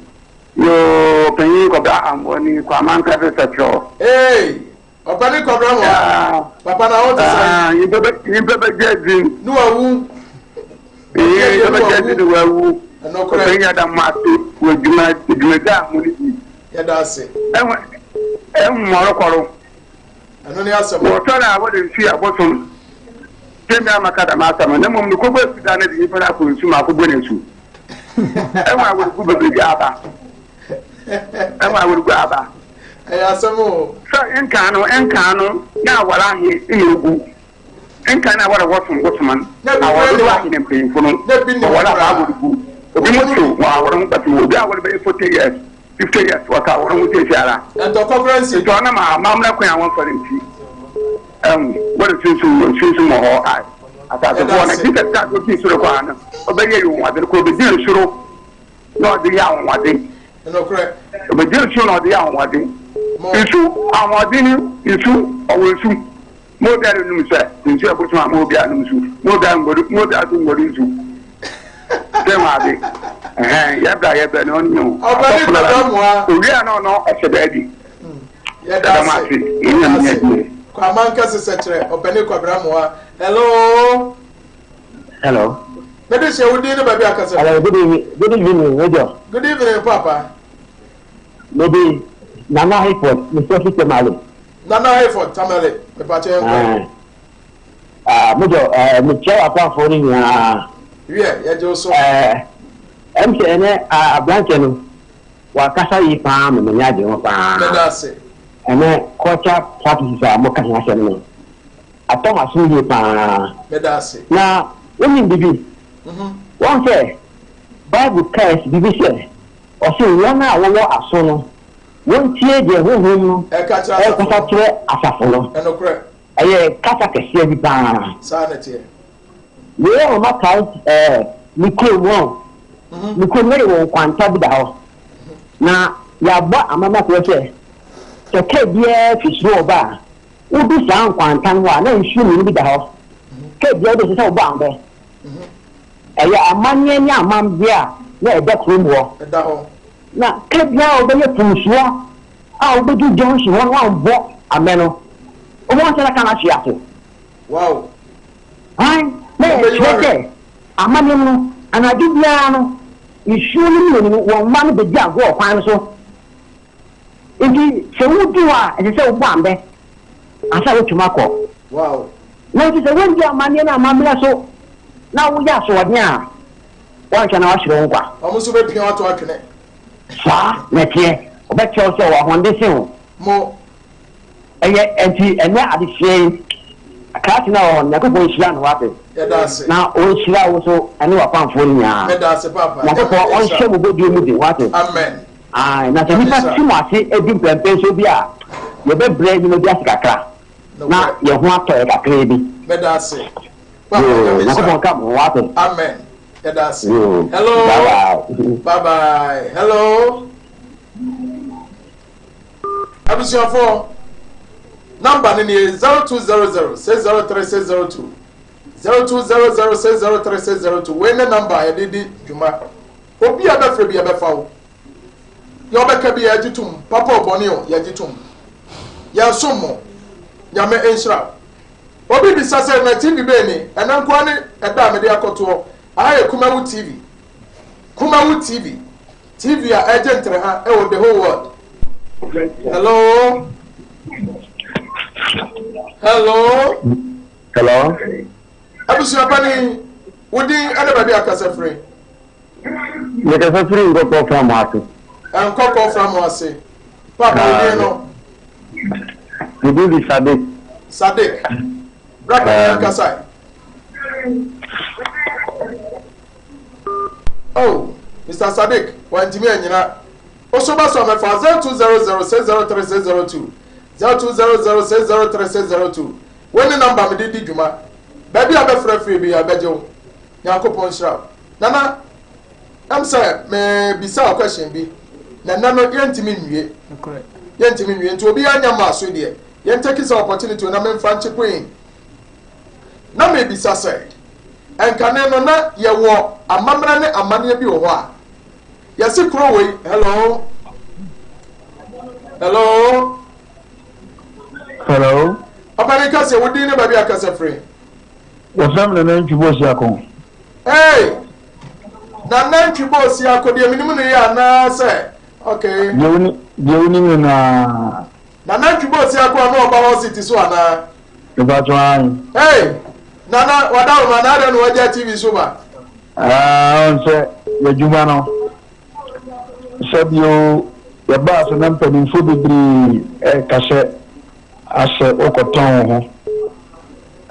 Yoo, Ɔpanyin Kɔbra Amoah ni, Kwame Ankasa Sɛkyerɛw. Hey! Ɔpanin Kɔbra Amoah, papa na wo te sɛn? Nyimpa bɛ nyimpa bɛgye adzin. Ne wawu. Nyimpa bɛgye adzin ne wawu. Ɔpanyin yɛda mo ase wɔ dwuma dwumadzi a mo ridzi. Yɛda ase. Ehu ehu mɔrokɔro. Ɛno ne asɛm. Wɔsɔre a wɔde nsu yɛ abosom. Sɛ me a maka dɛm asɛm no, na mmom mekɔbɔ asu da no de nyimpa no akɔ nsu mu akɔbɔ no asu. Ehu a wɔregu bebrebe aba. Ehu a wɔregu aba. Ɛyɛ asɛm o. Sɛ nkan no, nkan no na awar ahe na ogu. Nkan na awar a wɔsom bosom no, awar dodow ahe na mpanyimfo no wɔwar a wɔawar gu. Obinom tsew hɔn awar ho bɛtsew obi awar bɛyɛ 40 years. 50 years wɔka wɔn ho seesei ara. Ntɔkwa koraa nsi. Nti ɔnam amammerɛ kwan a wɔmfa no nti, ɛhu, wɔde sunsum, sunsum wɔ hɔ a, asasefoɔ no, Jesus Christ ofii soro kɔ ha no, ɔbɛyɛ anwonwade no kɔ, ɔbɛgyina soro na ɔde yɛ anwonwade. Nokorɛ. Ɔbɛgyina soro na ɔde yɛ anwonwade. Nsu, ahoɔden ne nsu, ɔwɔ nsu. Mo obiara num sɛ nsu ɛbosom a mo obiara num su mo obiara ngɔdu mo obiara so ngɔdu nsu sɛ ho ade ɛhɛn yɛ bra yɛ brɛ na ɔno nyɛ o asɔfo na la owia na ɔno ɔhyɛ baabi yɛda mo ase yɛda ase kwama nkɛse sɛ kyerɛ ɔpɛne kwabra moa hello hello mede hyɛ wo din ne baabi akasa hello good evening good evening major good evening papa mede nana hayford mesɛ fi tamale Nana Hayford Tamale, mepakyɛ yɛn kɔ. Ah, mo jɔ ɛɛ mekyia w'apamfoɔ no nyinaa. Wiɛ, yɛgye wo so. Ɛɛ, ɛm sɛ ɛnɛ aberanteɛ no wakasa yi paa ma m'ani agye ho paa. Meda ase. Ɛnɛ culture practices a moka ho asɛm no, atɔ m'asom yie paa. Meda ase. Na wonim bibi? Wɔn sɛ Bible kae bibi sɛ, ɔse wɔn a wɔwɔ aso no Wontie deɛ Honhom no rekasa kyerɛ asafo no. Ɛyɛ kasa kɛseɛ bi pa ara. Wei ama makae ɛɛ me kurom wɔn. Me kurom na yɛwɔ nkwanta bi da hɔ. Na yɛabɔ amamafoɔ sɛ, sɛ kaa biara fi soro reba a, wodu saa nkwanta no hɔ a, na nsuo mmienu bi da hɔ. Kaa biara wode ɛsɛ sɛ wobɔ ambɛ. Ɛyɛ amanneɛ ne amammerɛ a na ɛda kurom hɔ. Na ka biara a wobɛyɛ fomsoɔ a wobɛdu junction hɔ no woambɔ amɛ no, wobɛhu sɛ na ka no ahwe ase. Wow. Hann, na ɛkyerɛ sɛ amanneɛ mu no, anadwo biara no, nsuo no mmienu no, wɔn mma no bɛdi agorɔ wɔ kwan no so. Nti sɛ wodu hɔ a, ɛsɛ sɛ wobɔ ambɛ ansa woatwam akɔ. Wow. Nanso sɛ woanndi amanneɛ ne amammerɛ so na woyɛ asoɔden a, woanhwɛ na woahwere wo nkwa. Wɔn nso bɛpia wo ato atwene. Saa na ɛteɛ. Wɔbɛkyerɛ wo sɛ ɔwɔ ahoɔden sen wo. Mo. Ɛyɛ, enti ɛnnɛ adesua yi, kraakye no a ɔwɔ hɔ no, Nyankopɔn nhyira no, wate? Yɛda ase. Na ɔnhyira wo nso ne w'apamfoɔ no nyinaa. Meda ase paapa. Nyankopɔn Nyame nhyira ɔnhyɛ mo bɔdua mu den, wate? Amen. Ae, na sɛ Nyame nnipa nhyira. te mo ase du mpɛnpɛnsoɔ bi a, yɛbɛbrɛ nneɛma bi ase kakra, na Nokorɛ. yɛn ho atɔ yɛn kakraa bi. Meda ase. Paapa, Yoo, Nyame nhyira. Nyankopɔn nka mo ho, wate? Amen. Yɛda ase. Yoo, Hello. bye bye. Bye bye. Hello. Abusuafoɔ, number no nie, 0200 603 602, 0200 603 602. Wei ne number a yɛde di dwuma. Obi a bɛfrɛ bi yɛbɛfa wo. Deɛ ɔbɛka bi yɛgye tom, papa o bɔne o yɛgye tom. Yɛsom mo. Nyame nhyira wo. Obi bisa sɛ na TV bɛn ni? Ɛnɛ nkoa ne ɛda a mede akɔtoɔ. Aha yɛ Kumawu TV. Kumawu TV. TV a ɛgye ntrɛha ɛwɔ the whole world. Hello. Hello. Hello. Abusuapani, wo din ɛne baabi akasa firi. Mekasa firi Nkɔkɔɔ Framo ase. Nkɔkɔɔ Framo ase. Papa wo din no. Me din di Sadik. Sadik. Bra ka yɛn kasa. Oh, Mr. Sadiq, wantumi anyina. Oso ba so mɛfa 0200 603 602 0200 603 602. Wei ne namba mede di dwuma. Baabi a bɛfrɛ firi bi a bɛgye wo. Nyankopɔn nhyira wo. Nana, ɛm sɛ mebisa wo question bi. Na nnɛ no yɛntumi nwie. Yɛntumi nwie nti obi anya maa so deɛ. Yɛn take sɛ opportunity na memfa nkye queen. Na mebisa sɛ, ɛnkane no na yɛwɔ amammerɛ ne amanneɛ bi wɔ hɔ a, yɛse kuro wei, hello, hello. Hello. Papa ne kasa, wo din ne baabi a kasa firi. Wɔfrɛ me Nana Ntwi Bosiako. Hey! Nana Ntwi Bosiako, deɛ menim no yɛ anaasɛ, okay. Deɛ wonim no naa. Nana Ntwi Bosiako a na ɔba hɔ city so anaa? Mepakyɛw ae. Hey! Nana, wada wo ma na adɛn na wagya TV so ba? Ah, ɔn sɛ yɛadwuma no, sɛbio yɛbaa so na mpanimfoɔ bebree ɛreka sɛ asɛ wokɔtɔn wo ho.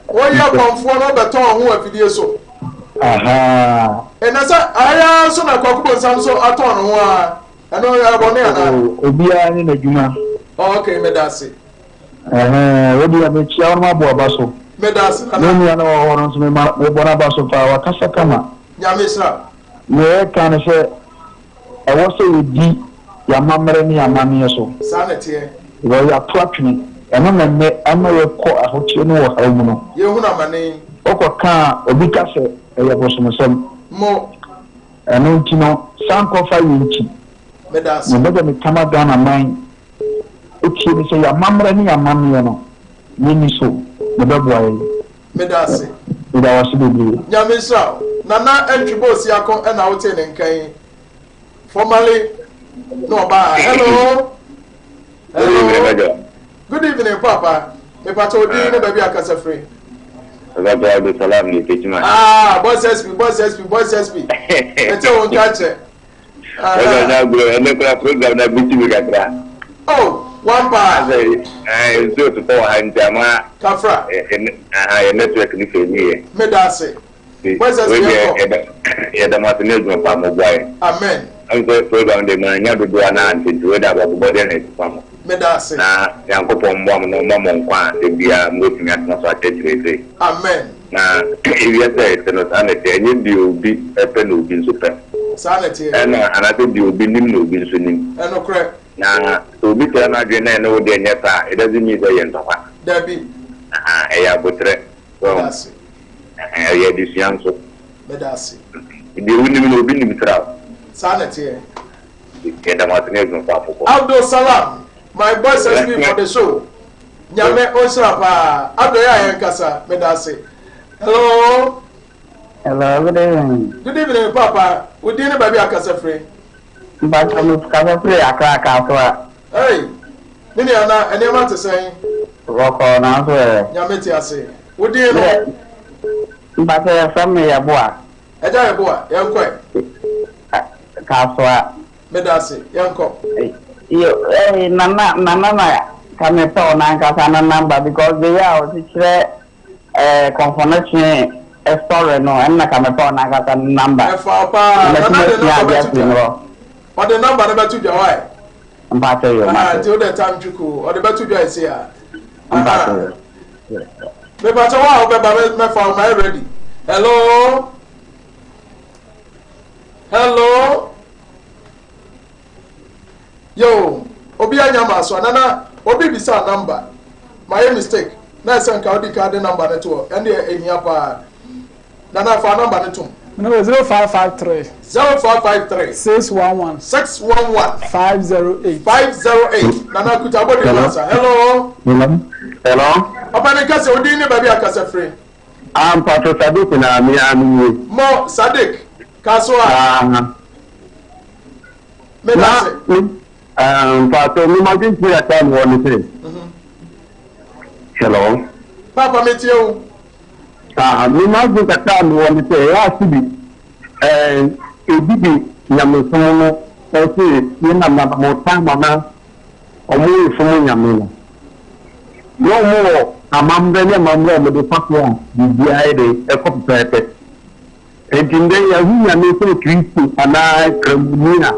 Woyɛ kɔmfoɔ na wobɛtɔn wo ho wɔ afidie so. Ahaa. Ɛnɛ sɛ ayɛ ara nso na Kwaku Bonsam nso atɔn ne ho ara. Ɛno ɛyɛ bɔne anaa? Oh, obiara ne n'adwuma. Oh, okay, meda ase. Ɛhɛn, wo deɛ mekyia wo na mabɔ aba so. Meda ase nana. Me nua no wɔ hɔ no nso mema mebɔ no aba so paa, wakasa kama. Nyame nhyira wo. Nea yɛka ne sɛ ɛwɔ sɛ yɛdi yɛn amammerɛ ne yɛn amanneɛ so. Saa na ɛteɛ. Because yɛato atwene. Ɛno na nnɛ ama yɛkɔ ahokyere ne ɔhaw mu no. Yɛhunu amane. Wokɔka a, obi ka sɛ ɛyɛ bosomsɛm. Mo. Ɛno nti no, sankɔfa yi nti, Meda ase. mebɛ dɛ mekama Ghana man etie ne sɛ yɛamammerɛ ne yɛamanneɛ no yɛnni so na ɛbɛboa yɛn. Meda ase. Meda wo ase bebree. Nyame nhyira wo. Nana Antwi Boasiako na wotee ne nka yi. Formerly na ɔbaa ha. Hello. Hello. Good evening Papa. Mepakyɛ wo din ne baabi a kasa firi. Mepakyɛ Abdul Salam ne Techiman. Ah, boys SP, boys SP, boys SP. Mete wo nka kyɛ. Ɛsɛ ɔnyɛ agorɔ ɛnɛ kora program na bi tumi kakra. Oh, one paa. Asɛ ɛɛ nsuo totɔ wɔ ha nti ama. Kafra. Ɛɛ yɛ network ni fɛ ni yɛ. Meda ase. Boys SP yɛ kɔ. Yɛda mo ase ne adwuma pa mo boa yɛ. Amen. Ɛm sɛ program de ma nya dodoɔ anaa nti wei da abɔbɔ deɛ na ɛtufa mo. Meda ase. Na Nyankopɔn mmoa mo na ɔmma mo nkwa a da biara mobɛtumi atena so akyerɛkyerɛ sei. Amen. Na ewiase a yɛte no, saa na ɛteɛ. Ɛnyɛ deɛ obi pɛ na obi nso pɛ. Saa na ɛteɛ. Ɛna anaasɛ deɛ obi nim na obi nso nim. Ɛnokorɛ. Na sɛ obi kyerɛ n'adwene na ɛne wo deɛ nyɛ pɛ a, it doesn't mean sɛ ɛyɛ ntɔkwa. Dabi. Ahaa, ɛyɛ aboterɛ. So Meda ase. Ɛhɛn, ɛyɛ adesua nso. Meda ase. Deɛ wonim no, obi nim tra wo. Saa na ɛteɛ. Yɛda mo ase ne adwuma pa a mobɔ. Abdul Salam my boy SP for the show Nyame onhyira paa Abdul yɛ a yɛn kasa meda ase Hello. Hello, good evening. Good evening papa wo din ne baabi a kasa firi. Mpatsɔ me kasa firi Accra Kasoa. Hey, me nua na nneɛma te sɛn? Bɔkɔɔ nanso ɛ. Nyame te ase. Wo din no? Mpakyɛ yɛfrɛ me Yeboah. Agya Yeboah, yɛnkɔ ɛ. Kasoa. Meda ase, yɛnkɔ. Yo, eh, nana, nana na ka me pɛ wo nankasa no number because the way a ɔsi kyerɛ eh, kɔnfɔnɔkye story no, ɛno na ka me pɛ wo nankasa no number. Ɛfa wo paa, Na nana matumi de asua number adeɛ bɛto afiri no dwa. hɔ. Ɔde number no bɛto dwa, why? Mpakyɛ yo, Aha, mate. nti wode tam twuku, ɔde bɛto dwa ɛsi a. Mpakyɛ yo. Mepakyɛ wo a wobɛba mɛfa wo, mayɛ ready. Hello? Hello? Yo, obi anya ma so nana obi bisa number. Mayɛ mistake. Na ɛsɛ nka wodi kan de number no to hɔ. Ɛnde ehia paa. Nana fa number no tom. Mene wɔ 0553. 0553. 611. 611. 508. 508. Nana kuta abɔde mu asa. Hello. Hello. Ɔpɛni kasa odi ne baabi akasa firi. Ah, mpatsɔ Sadiq na mi a mi nie. Mo Sadiq kasoa. Ah. Meda Na ase. mi ah, mpatsɔ mi ma dwen kyerɛ kakra mi wɔ ne sɛ. Hello. Papa mi tie o. Ah, mi ma dwen kakra mi wɔ ne sɛ ɛyɛ ase bi ɛɛ ebi de nyamesom no ɛsɛ yɛ na na mo time ana ɔmo resom nyame no. Na ɔmo wɔ amammerɛ ne amammerɛ a ɔmo de fa so a biribiara yɛ dɛ ɛkɔ pɛpɛɛpɛ. Enti ndɛ yɛahu Nyame sɛ Kristo anaa Kramoni a,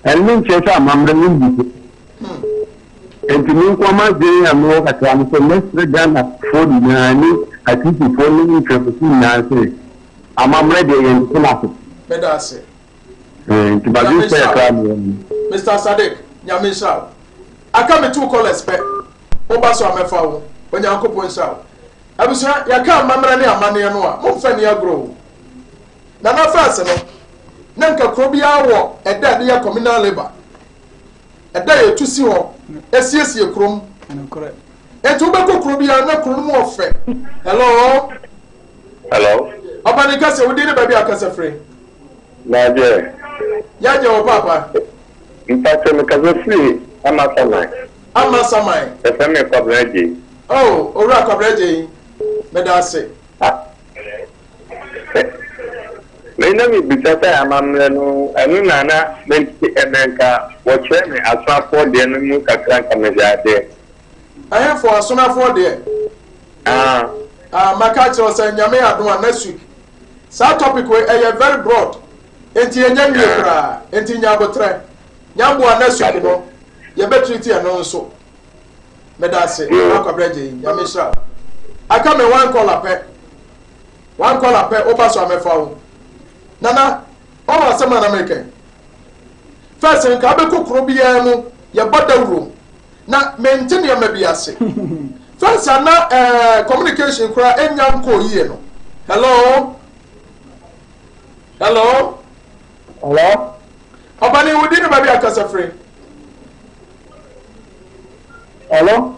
ɛno nkyerɛ sɛ amammerɛ no nni so. Enti me nkoa m'adwene a mewɔ kakra ne sɛ mɛsrɛ Ghanafoɔ nyinaa ne Akristofoɔ ne Nkramofo nyinaa sɛ amammerɛ deɛ yɛntete no ase. Meda ase. Nti Nyame m'adwene sɛ nhyira kakra a wo. mewɔ no. Mister Sadiq, Nyame nhyira wo. Aka me two callers pɛ. Woba so a mɛfa wo. Onyankopɔn nhyira wo. Abusua, yɛka amammerɛ ne amanneɛ no a, momfa nni agorɔ o. Nana first no, na nka kuro biara wɔ ɛda a ɛde yɛ communal labour. Ɛda a yɛtu si hɔ, esiesie kurom. Enti wobɛkɔ kuro biara na kuro no mu ɔfɛ. Hello? Hello? Ɔpani kasa, wo din ne baabi a kasa firi? Nagyɛ. Yɛagye wo paapa. Mpakyɛ mekasa firi Amasaman. Amasaman. Yɛfrɛ me Kwabena Agyei. Oh, Owura Kwabena Agyei, meda ase. Ah, me na mebisa sɛ amammerɛ no, ɛno na na mente ɛnɛ nka wɔkyerɛ me asonafoɔ deɛ no mu kakra nka mehwɛ adeɛ. Ɛhefoɔ, asonafoɔ deɛ? Ah. Ah, maka akyerɛ wo sɛ Nyame yɛ adom a next week. Saa topic wei ɛyɛ very broad, enti yɛnya nwie koraa, enti nya aboterɛ. Nyamboa next week no, yɛbɛ treat ɛno nso. Meda ase, Nana Kwabena Agyei, Nyame nhyira wo. Aka me one caller pɛ, one caller pɛ, woba so a mɛfa wo. Nana, ɔwɔ asɛm a na meka yi. First nka wobɛkɔ kuro biara mu, yɛbɔ dawuro, na mente nneɛma bi ase. First a na eh, communication koraa ɛnya nkɔɔ yie no. Hello? Hello? Hello? Ɔbani, wo din ne baabi a kasa firi? Hello?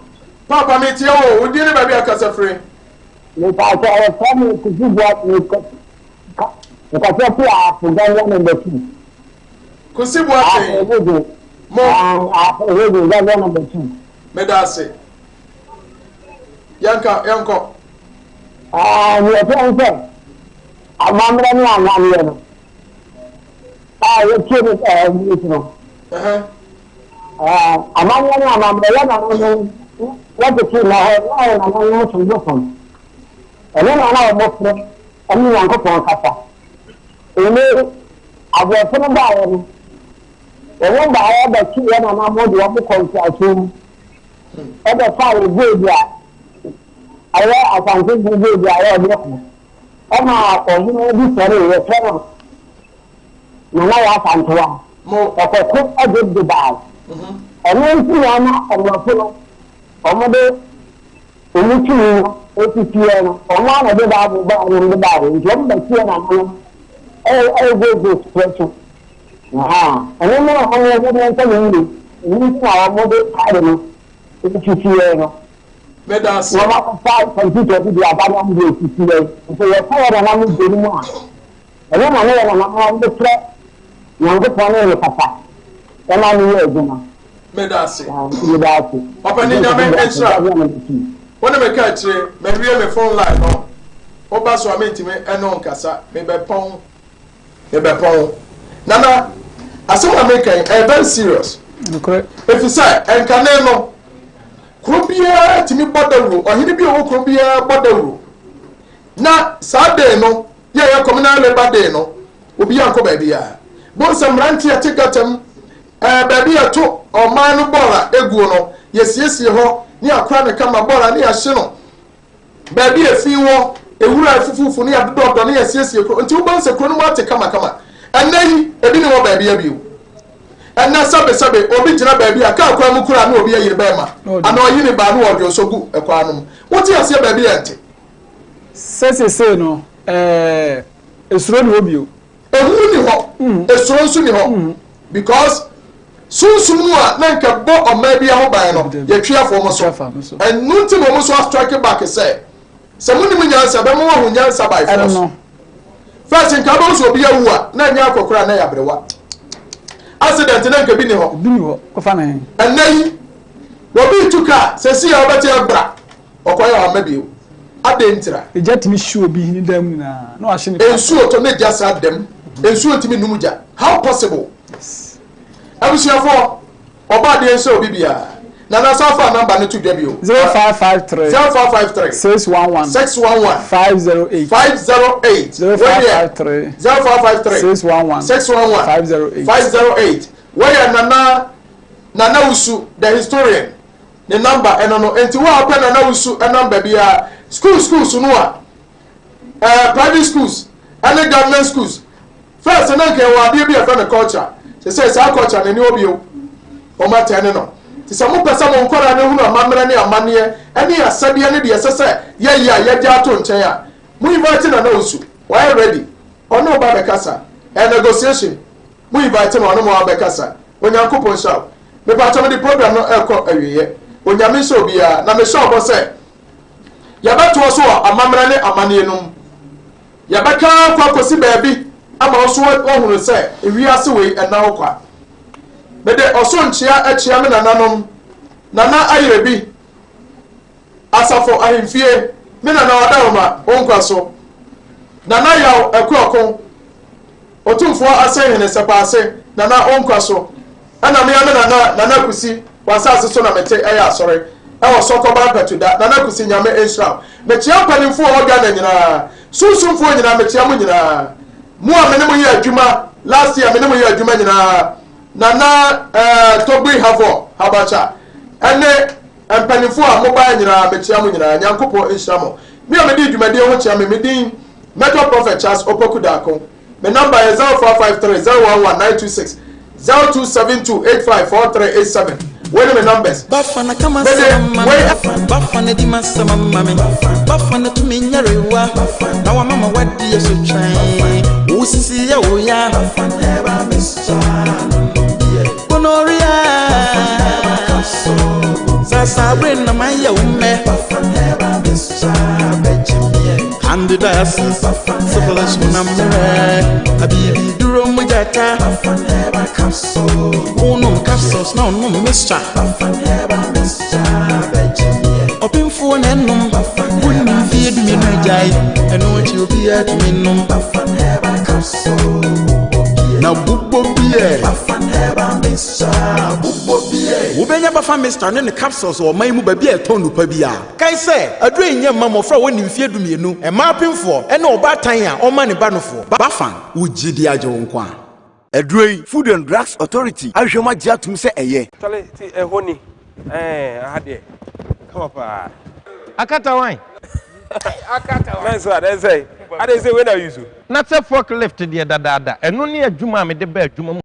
Papa mi tie wo, wo din ne baabi a kasa firi? Mepaakyɛ yɛfrɛ me Kofi Boa mekasa fi Ahafo Gambia number 2. Kusi Boateng. Ahafo Ehogo. Mo. Ahafo Ehogo Gambia number 2. Meda ase. Yɛnka yɛnkɔ. Ah, deɛ ɛteɛ ne sɛ amammerɛ ne amanneɛ no a yɛtie no ɛɛ news no. Ɛɛ amanneɛ ne amammerɛ yɛ nananom wɔtete na hɔ na yɛ nananom som bosom. Ɛno na na wɔfrɛ ɛne Nyankopɔn kasa. Ɛnɛ aborɔfo no baeɛ no, wɔn baeɛ bɛtwe yɛ nananom de wɔn kɔ nkoasom mu. Ɛbɛfaa yɛ gold a ɛyɛ Asante gold a ɛyɛ ɔde ko. Ɛma ɔhene bi sɔree, yɛfrɛ no Nana Yaa Asantewaa. Ɔkɔko de de bae. Ɛno nti na ama mmorɔfo no, wɔde wɔn tumi no sisiiɛ no, wɔn ara na ɛde Bible baeɛ na wɔde baeɛ. Nti wɔn bɛteɛ nananom ɛwɔ Gold Coast serɛ so. Ɛno ne wɔn yɛ ne nsa ne yie. Ɛno nti na wɔde kaade no sisiiɛ no. Meda ase. Na wɔakɔfa kɔmputa bi de aba na wɔde asisi yɛn. Nti yɛkɔ yɛn nananom dwa no mu a, ɛno na ne yɛn nananom de frɛ Nyankopɔn ne ne kasa ɛma no yɛ adwuma. Meda ase. Nti meda ase. Ɔpɛni Nyame nhyira. Wo ne me ka akyire, mawie me phone line no, woba so a mentumi ɛne wo nkasa, mebɛpɔn, mebɛpɔn. Nana, asɛm a meka yi, ɛyɛ very serious. Nokorɛ. Efisɛ ɛnkane no, kuro biara tumi bɔ dawuro, ɔhene bi a ɔwɔ kuro biara bɔ dawuro. Na saa day no, yɛ yɛ communal labour day no, obiara nkɔ baabiara. Bohu sɛ mmeranteɛ te gutter mu, Ɛɛ, baabi a yɛto ɔman no bɔɔla guo no, yɛsiesie hɔ ne yɛakora no kama, bɔɔla ne yɛahye no. Baabi a efi wɔ, nwura afufufu ne yɛadodɔdɔ ne yɛasiesie kuro. Nti wobɛhu sɛ kuro no mu ate kamakama. Ɛnnɛ yi, ebi nni hɔ baabiara bio. Ɛnnɛ sɛbesɛbe, obi gyina baabi a kaa kwan mu koraa na obi ayi ne bɛɛma anaa ɔyi ne baa na ɔde ɔsɔ gu kwan no mu. Wote aseɛ baabi a ɛnte. Sɛ seesei no, ɛɛ, esuro nni hɔ bio. Ehu nni hɔ, esuro nso nni hɔ because sunsum no a na nka ɛbɔ ɔman biara ho ban no, yɛtwe afa wɔn so. Ɛno nti na wɔn nso astrike back sɛ, sɛ monim nyansa, ɛbɛma wɔahu nyansa by force. First nka wobɛhu sɛ obi awu a, na ɛnyɛ akɔkora na ɛyɛ aberewa. Accident na nka bi ni hɔ. Ɛnnɛ yi, obi retu kaa, sɛsi a wobɛte agbra. Ɔkwan a wamma bio. Adɛn ntira? Egya tumi hye obi ne dan mu nyinaa na wahye ne papa. Nsuo tɔ na egya saa da mu. Nsuo ntumi nnum gya. How possible? Abusuafoɔ, ɔbɔ adeɛ nhyɛ obi biara. Nana san fa number no to dwa bio. 0553. 0553. 611. 611. 508. 508. 0553. 0553. 611. 611. 508. 508. Wɔyɛ Nana Nana Wusu, the historian. Ne number ɛno no nti wo a wopɛ Nana Wusu number biara school schools no a ɛɛ private schools ɛne government schools first na nka ɛwɔ adeɛ bi a ɛfɛ no culture sɛ sɛ saa culture no ɛni hɔ bio wɔn atɛn ne no te sɛ mo pɛ sɛ mo nkɔla no hunu amammerɛ ne amanneɛ ɛne asɛdeɛ ne deɛ ɛsɛ sɛ yɛyɛ a yɛgya ato nkyɛn a mo invite Nana Wusu wɔayɛ ready ɔne wo ba bɛkasa ɛyɛ negotiation mo invite no ɔne mo abɛkasa Onyankopɔn nhyira wo. Mepakyɛ mede program no ɛrekɔ awieɛ. Onyame nhyira obiara na mehyɛ ɔbɔ sɛ yɛbɛtoa so wɔ amammerɛ ne amanneɛ no mu. Yɛbɛka ara kɔ akɔsi baabi ama wo nso woahunu sɛ wiase wei ɛnna hɔ kwa. Mede ɔso nkyea akyia me nananom, Nana Ayerɛbi, Asafo Ahemfie, me Nana Ɔdawoma, wo nkwa so, Nana Yaw Akuoko, Otumfoɔ Asenhene Sɛpaase, Nana wo nkwa so, ɛna me ara me Nana, Nana Kusi, w'asase so na mete ɛyɛ asɔre ɛwɔ Sɔkɔba Mpɛtuda, Nana Kusi Nyame nhyira wo. Mekyea mpanimfoɔ wɔ Ghana nyinaa, sunsumfoɔ nyinaa mekyea mo nyinaa. Mo a me ne mo yɛ adwuma last year me ne mo yɛ adwuma nyinaa, Nana eh, Togbui Havor Habacha ɛne mpanimfoɔ a mobaeɛ nyinaa mekyea mo nyinaa, Nyankopɔn nhyira mo. Me a medi dwumadie ho kyea me, me din Major Prophet Charles Opoku Darko. Me number yɛ 0453 011 926, 0272 85 4387. Wei ne me numbers. Bafana kama Mede sama wei mame Bafana di masama mame Bafana tumi nyarewa na wamama wadi so twɛn Wosisi yɛ wo ya Gonorrhea Sasa bere na mayɛ wo mmɛ Candidiasis Syphilis na mmerɛ Abibi duro mu gyata Wonom capsules na ɔnom mixture Ɔpemfoɔ na ɛnom Wonim mfeɛ 12 agyae Ɛno akyi obiara tumi nom Na bobɔ biɛ. Wobɛnya Bafa Mixture ne ne capsules wɔ ɔman yi mu baabi a yɛtɔn nnupa biara. Kae sɛ, aduro yi nyɛ mma mmɔfra a wɔnni mfeɛ 12, mmaa apemfoɔ, ne ɔbaatan a ɔmma ne ba nofoɔ. Bafan, wo gyidi agye wo nkwa. Aduro yi, Food and Drugs Authority ahwehwɛ mu agye atom sɛ ɛyɛ. Charlie ti ɛhɔ ni ɛɛ aha deɛ kama paa. Akata wan? Akata wan. Mɛnso adɛn sɛ adɛn sɛ wei na use. Na sɛ fork lift deɛ dadaada, ɛno ne adwuma a mede ba adwuma mu.